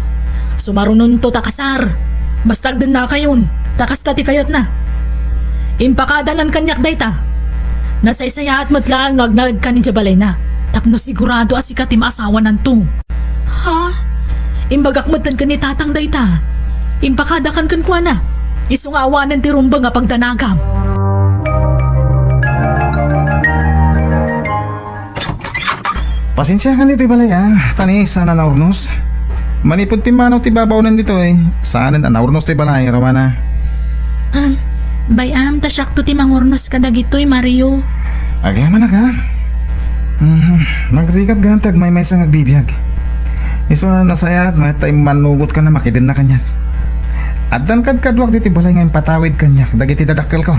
Sumarunonto ta kasar. Basta agdennakayon, ta kasta ti kayatna. Impakadanan kaniak dayta. Nasaysayaat met laeng no agnaedkan idiay balayna, tapno sigurado a sika ti maasawananto. Ha? Imbagak metten ken ni Tatang dayta. Impakadakan kenkuana. Isu nga awanen ti rumbeng a pagdanagam. Pasensiakan ditoy balay, a. Ta ni, saan a naurnos. Manipud pimmanaw ti babaonen ditoy, saanen a naurnos ti balay, Romana. Am, bay-am, ta siakto ti mangurnos kadagitoy, Mario. Agyamanak, a. Mhm. Nagrigat gayam ti agmaymaysa nga agbibiag. Isu a nasayaat met ta immanugotka a makidenna kaniak. Addan kadkaduak ditoy balay nga impatawid kaniak dagiti dadakkelko.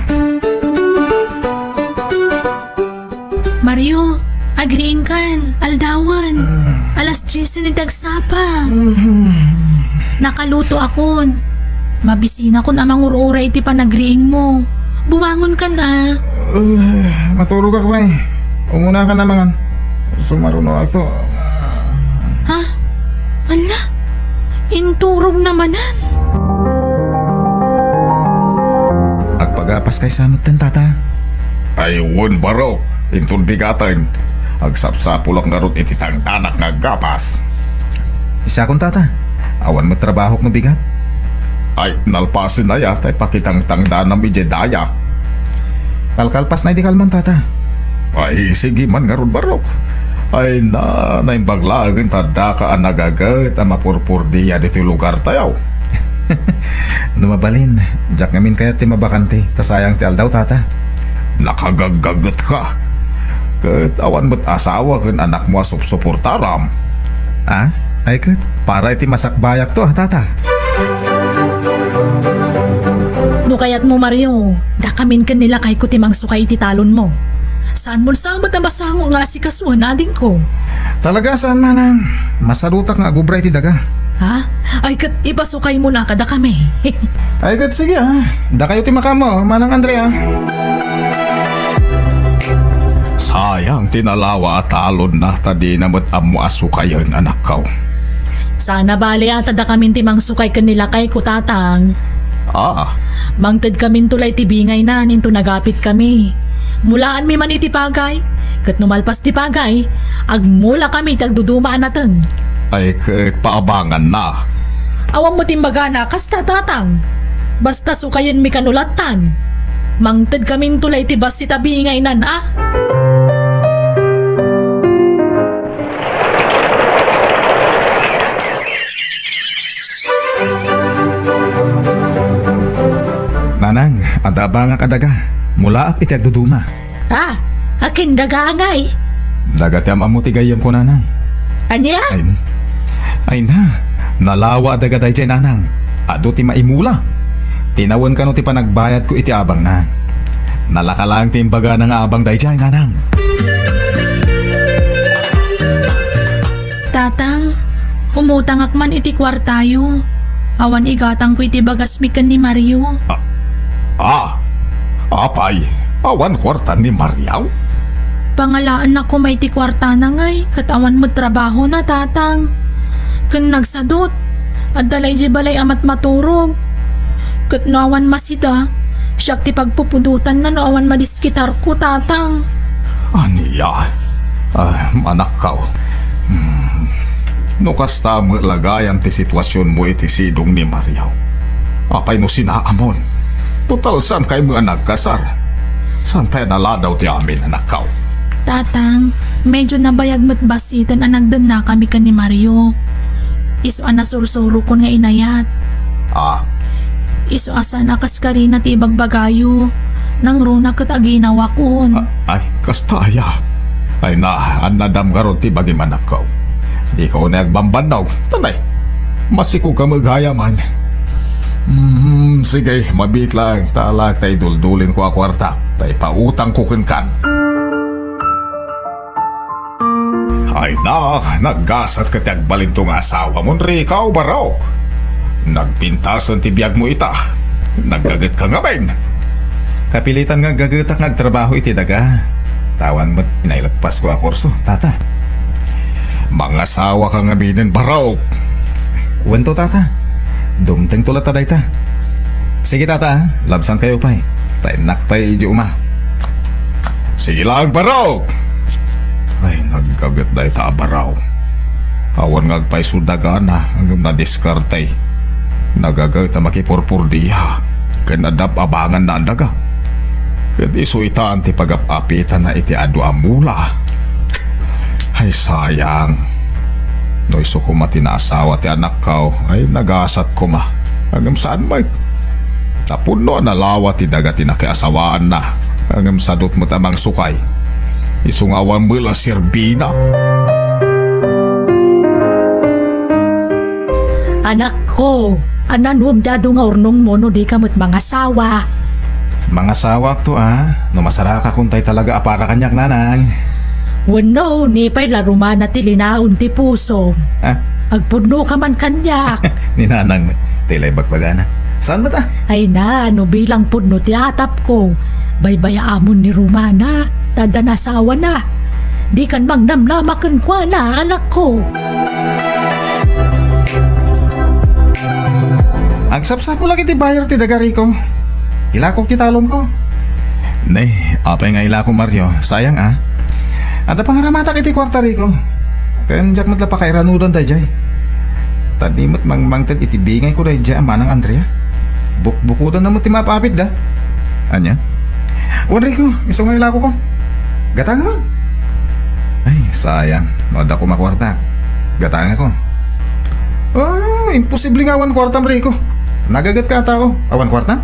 Mario, agriingkan, aldawen. Ah. Alas diesen iti agsapa. Mhm. Nakalutoakon. Mabisinakon a mangur-uray iti panagriingmo. Bumangonkan a. Ah, maturogak pay. Umunakan a mangan. Sumarunoakto. Ha? Ala, inturogna manen. Agpagapaskay sa metten, tata. Ay, wen, barok, inton bigaten. Agsapsapulak ngarud iti tangdanak nga aggapas. Siakon, tata. Awan met trabahok no bigat. Ay, nalpasen aya, tay pakitangtangdanam idiay daya. Kalkalpas na iti kalman, tata. Ay, sige man ngarud, barok. Ay na, naimbag laengen ta addaka a nagaget a mapurpurdia ditoy lugartayo. No mabalin, diak ngamin kayat ti mabakante, ta sayang ti aldaw, tata. Nakagaggagetka. Ket awan met asawa ken anakmo a supsuportaram. Ah? Ay ket, para iti masakbayakto, ah, tata. No kayatmo, Mario, dakamin ken ni lakayko ti mangsukay iti talonmo. Saanmon sa met a masango nga asikasoen, adingko. Talaga, saan, manang. Masadutak nga agubra iti daga. Ha? Ay, ket ipasukaymona kadakami. Ay, ket sige, ah. Dakayo ti makaammo, Manang Andrea. Sayang ti nalawa a talonna, ta dina met ammo a sukayen, anakko. Saan a bale a ta dakamin ti mangsukay ken ni lakayko, tatang. Ah. Mangtedkaminto la iti bingaynan inton agapitkami. Mulaanmi man iti pagay, ket no malpas ti pagay, agmulakami iti agduduma a nateng. Ay, ket paabanganna. Awan met imbagana kasta, tatang. Basta sukayenmi kano lattan. Mangtedkaminto la iti bassit a bingaynan, a. Nanang, adda abangak a daga. Mulaak iti agduduma. Ah, akin daga ngay? Daga ti am-ammo ti gayyemko, nanang. Ania? Ay, ay na, nalawa a daga daydiay, nanang. Adu ti maimula. Tinawen kano ti panagbayadko iti abangna. Nalaka laeng ti imbagana nga abang daydiay, nanang. Tatang, umutangak man iti kuartayo. Awan igatangko iti bagasmi ken ni Mario. Ah, ah, apay, awan kuarta ni Mario? Pangalaanna koma iti kuartana ngay, ket awan met trabahona, tatang. Ken nagsadut, adda la idiay balay a matmaturog. Ket no awan masida, siak ti pagpupudotanna no awan madiskitarko, tatang. Ania? Ah, manakkaw. Hmm. No kasta met la gayam ti situasionmo iti sidong ni Mario, apay no sinaamon? Total, saan kay met a nagkasar? Saan pay a naladaw ti amin, anakkaw? Tatang, medyo nabayag met basiten a nagdennakami ken ni Mario. Isu a nasursurokon nga inayat. Ah. Isu a saan a kas karina ti ibagbagayo. Nangruna ket aginawakon. A-, ay, kasta aya. Ay na, annadam ngarud ti bagim, anakko. Dika unay agbambannog. Tanay, masikog ka met gayaman. Hmm, sige, mabiit lang. Talak ta iduldulinko a kuarta. Ta ipautangko kenkan. Ay na, naggasat ket ti agbalinto nga asawamon, Rico, barok. Nagpintasen ti biagmo ita. Naggagetka ngamin. Kapilitan nga aggagetak nga agtrabaho iti daga. Awan met ti naileppasko a kurso, tata. Mangasawaka ngaminen, barok. Wen to, tata. Dumtengto latta dayta. Sige, tata, ah. Labsankayo pay. Ta innak pay idiay uma. Sige lang, barok! Ay, naggaget dayta a barok. Awan nga agpayso dagana, ngem nadiskarte. Nagaget a makipurpurdia, ken adda abanganna a daga. Ket isu itan ti pagap-apitanna iti adu a mula. Ay, sayang. No isu koma ti naasawa ti anakko, ay, nagasat koma. Ngem saan met. Tapno a nalawa ti daga ti nakiasawaanna. Ngem sadut met a mangsukay. Isu nga awan met la serbina. Anakko, ananom ti adu nga urnongmo no dika met mangasawa. Mangasawakto a, no masarakakon tay talaga a para kaniak, nanang. Wenno, ni pay la rumana ti linaon ti pusom. Ah? Agpudnoka man kaniak. Ni nanang, tay la ibagbagana. Saan met a? Ay na, no bilang pudno ti atapko, baybayaamon ni rumana, ta adda nasawana. Dikan mangnamnama kenkuana, anakko. Agsapsapulak iti bayar ti daga, Rico. Ilakok ti talonko. Ne, apay nga ilako, Mario? Sayang, a. Adda pangaramatak iti kuarta, Rico. Ken diak met la pakairanudan daydiay. Ta di met mangmangted iti bingayko daydiay a Manang Andrea. Bukbukodanna met ti maap-apitda. Ania? Wen, Rico, isu nga ilakokon. Gatangamon. Ay, sayang. No adda koma kuarta, gatangakon. Ah, imposible nga awan kuartam, Rico. Nagagetka a tao. Awan kuartam?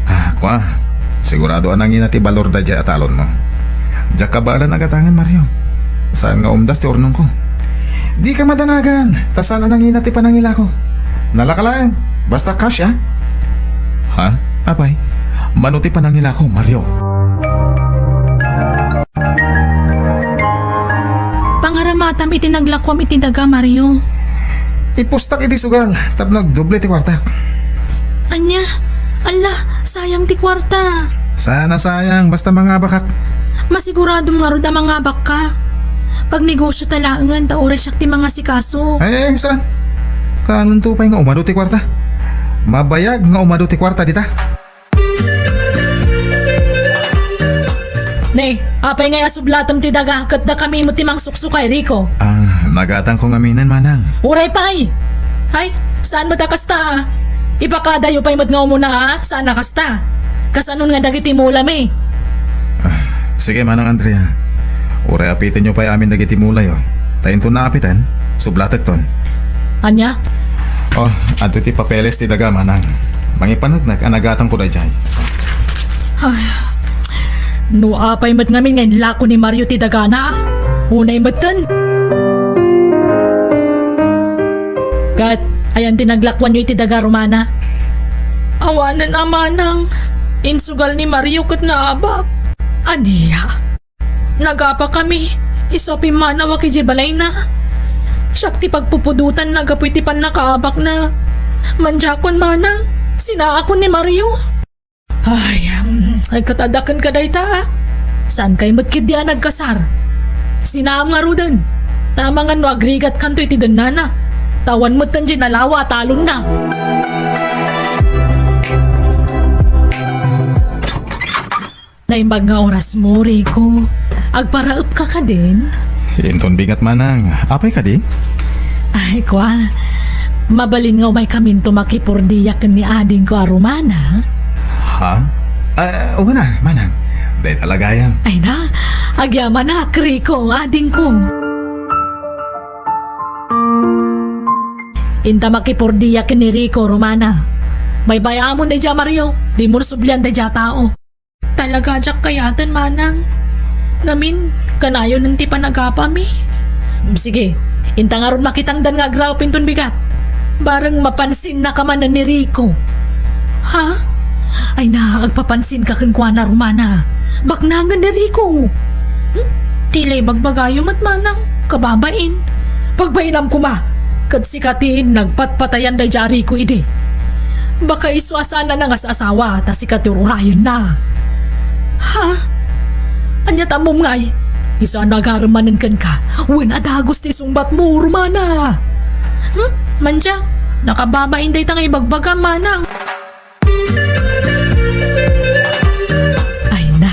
Ah, kua. Sigurado a nangina ti balor daydiay a talonmo. Diak kabaelan a gatangen, Mario. Saan nga umdas ti urnongko. Dika madanagan, ta saan a nangina ti panangilako. Nalaka laeng, basta cash, a. Ha? Apay? Mano ti panangilako, Mario? Pangaramatam iti naglakuam iti daga, Mario. Ipustak iti sugal tapno agdoble ti kuartak. Ania? Alla, sayang ti kuarta. Saan a sayang, basta mangabakak. Masiguradom ngarud a mangabakka. Pagnegosio ta laengen ta uray siak ti mangasikaso. Ay, ay, saan? Kaanonto pay nga umadu ti kuarta? Mabayag nga umadu ti kuarta dita. Ne, apay ngay a sublatem ti daga ket dakami met ti mangsuksukay, Rico? Ah, nagatangko ngaminen, Manang. Uray pay! Hay, saan met a kasta, a? Ipakadayo pay met nga umuna, a? Saan a kasta? Kasanon nga dagiti mulami? Ah, sige, Manang Andrea. Uray apitenyo pay amin dagiti mulayo. Ta inton naapiten, sublatekton. Ania? Oh, adtoy ti papeles ti daga, Manang. Mangipaneknek a nagatangko daydiay. Ay, no apay met ngamin nga inlako ni Mario ti dagana, unay metten. Ket, ayan ti naglakuanyo iti daga, Romana? Awanen a, Manang. Insugal ni Mario ket naabak. Ania? Nagapakami, isu a pimmanaw idiay balayna. Siak ti pagpupudotanna gapu iti pannakaabakna. Mandiakon, Manang, sinaakon ni Mario. Ay, mm, ay, ket adda kenka dayta, a? Saankay met ketdi a nagkasar? Sinaam ngaruden. Ta amangan no agrigatkanto iti dennana. Ta awan metten diay nalawa a talonna. Naimbag nga orasmo, Rico. Agparaepka kadin? Inton bigat, Manang. Apay kadi? Ay, kua. Mabalin nga umaykaminto makipurdia ken ni adingko a Romana? Ha? Ah, wen a, Manang. Dayta la gayam. Ay na, agyamanak, Rico, adingko. Inta makipurdia ken ni Rico, Romana. Baybay-amon daydiay a Mario. Dimon sublian daydiay a tao. Talaga diak kayaten, Manang. Ngamin, kanayonen ti panagapami. Sige, inta ngarud makitangdan nga agraep inton bigat. Bareng mapansinnaka manen ni Rico. Ha? Ay na, agpapansinka kenkuana, Romana. Baknangen ni Rico. Hmm? Ti la ibagbagayo met, Manang, kababain. Pagbainam koma, ket sika ti nagpatpatayan daydiay a Rico idi. Baka isu a saan a nangas-asawa ta sika ti ur-urayenna. Ha? Ania ti ammom ngay? Isu a no agarem manen kenka, wen a dagus ti sungbatmo, Romana. Hmm? Mandiak, nakababain dayta nga ibagbagam, Manang. Ay na.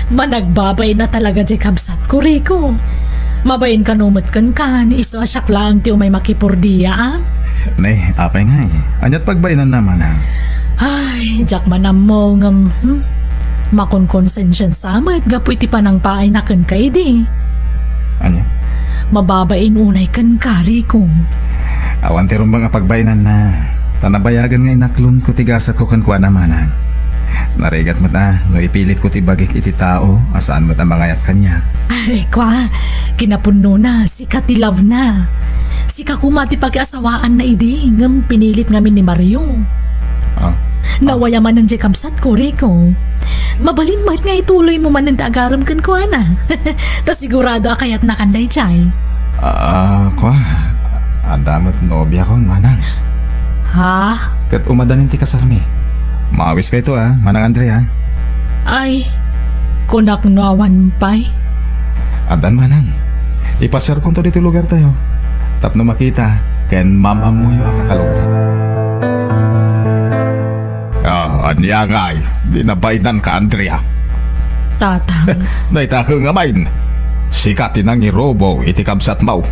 Managbabain a talaga diay kabsatko, Rico. Mabain kano met kenka, isu a siak laeng ti umay makipurdia, a? Ne, apay ngay? Aniat pagbainanna, Manang? Ay, diak man ammo ngem, hmm? Makonkonsensiansa met gapu iti panangpaayna kenka idi. Ania? Mababain unay kenka, Rico. Awan ti rumbeng a pagbainanna, ta nabayagen nga inaklonko ti gasatko kenkuana, Manang. Narigat met a no ipilitko ti bagik iti tao a saan met a mangayat kaniak. Ay, kua, kinapudnona, sika ti love na. Sika koma ti pakiasawaanna idi, ngem pinilit ngamin ni Mario. Ah. Nawaya manen diay kabsatko, Rico. Mabalin met nga ituloymo manen ti agarem kenkuana. Ta sigurado a kayatnakan daydiay. Ah, kua, adda met nobiakon, Manang. Ha? Ket umadanin ti kasarmi. Maawiskayto, a, Manang Andrea. Ay, kunak no awan pay. Addan, Manang. Ipasiarkonto ditoy lugartayo tapno makita ken maam-ammoyo a kakalugar. Ah, ania ngay? Di nabainanka, Andrea. Tatang. Dayta ket ngamin, sika ti nangirubo iti kabsatmo.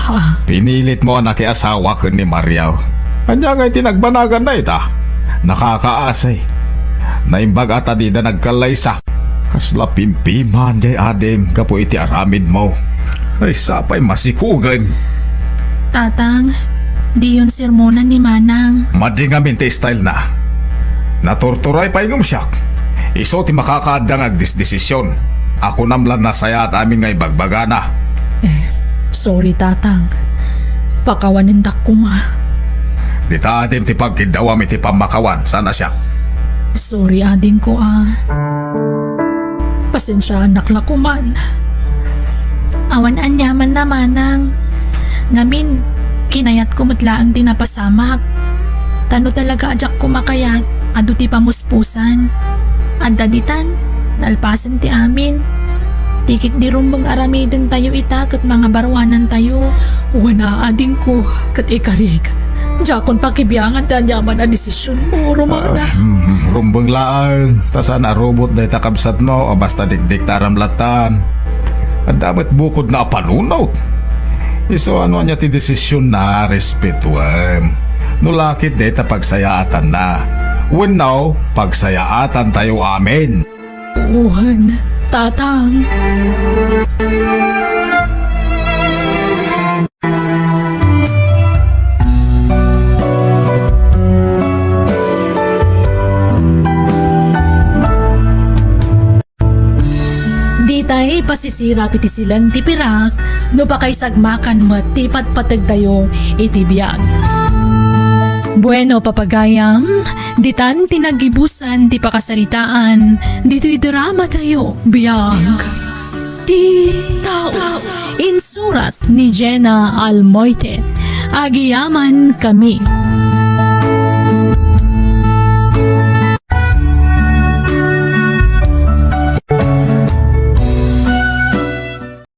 Ha? Pinilitmo a nakiasawa ken ni Mario. Ania ngay ti nagbanagan dayta? Nakakaasi. Naimbag a ta dida nagkallaysa. Kasla pimpiman diay adim gapu iti aramidmo. Ay, sapay masikugen. Tatang, diyon sermonan ni Manang. Madi ngamin ti style na. Naturturay pay ngem siak. Isu ti makakaadda nga agdesdesisyon. Ako nam la nasayaat amin nga ibagbagana. Eh, sorry, Tatang. Pakawanendak koma. Dita adim ti pagkiddawam iti pammakawan, saan a siak? Sorry, adingko, a. Pasensiaanak la koman. Awan aniamanna, Manang. Ngamin, kinayatko met laeng ti napasamak. Ta no talaga a diak koma kayat, adu ti pamuspusan. Adda ditan, nalpasen ti amin. Ti ketdi rumbeng aramidentayo ita ket mangabaruanantayo. Wen a, adingko, ket ikarik. Diakon pakibiangan ti aniaman a desisionmo, Romana. Ah, mm, rumbeng laeng. Ta saan a rubot dayta kabsatmo a basta dikdikta a ramlatan. Adda met bukodna a panunot. Isu a no ania ti desisionna, respetuem. No la ket dayta pagsayaatanna. Wenno, pagsayaatantayo amin. Wen, Tatang. Ditay pasisirap iti sileng ti pirak no pakaisagmakan met ti patpategtayo iti biag. Bueno, papagayam, ditan ti nagibusan ti pakasaritaan ditoy dramatayo, Biag ti Tao. Insurat ni Jenna Almoite. Agiyaman kami.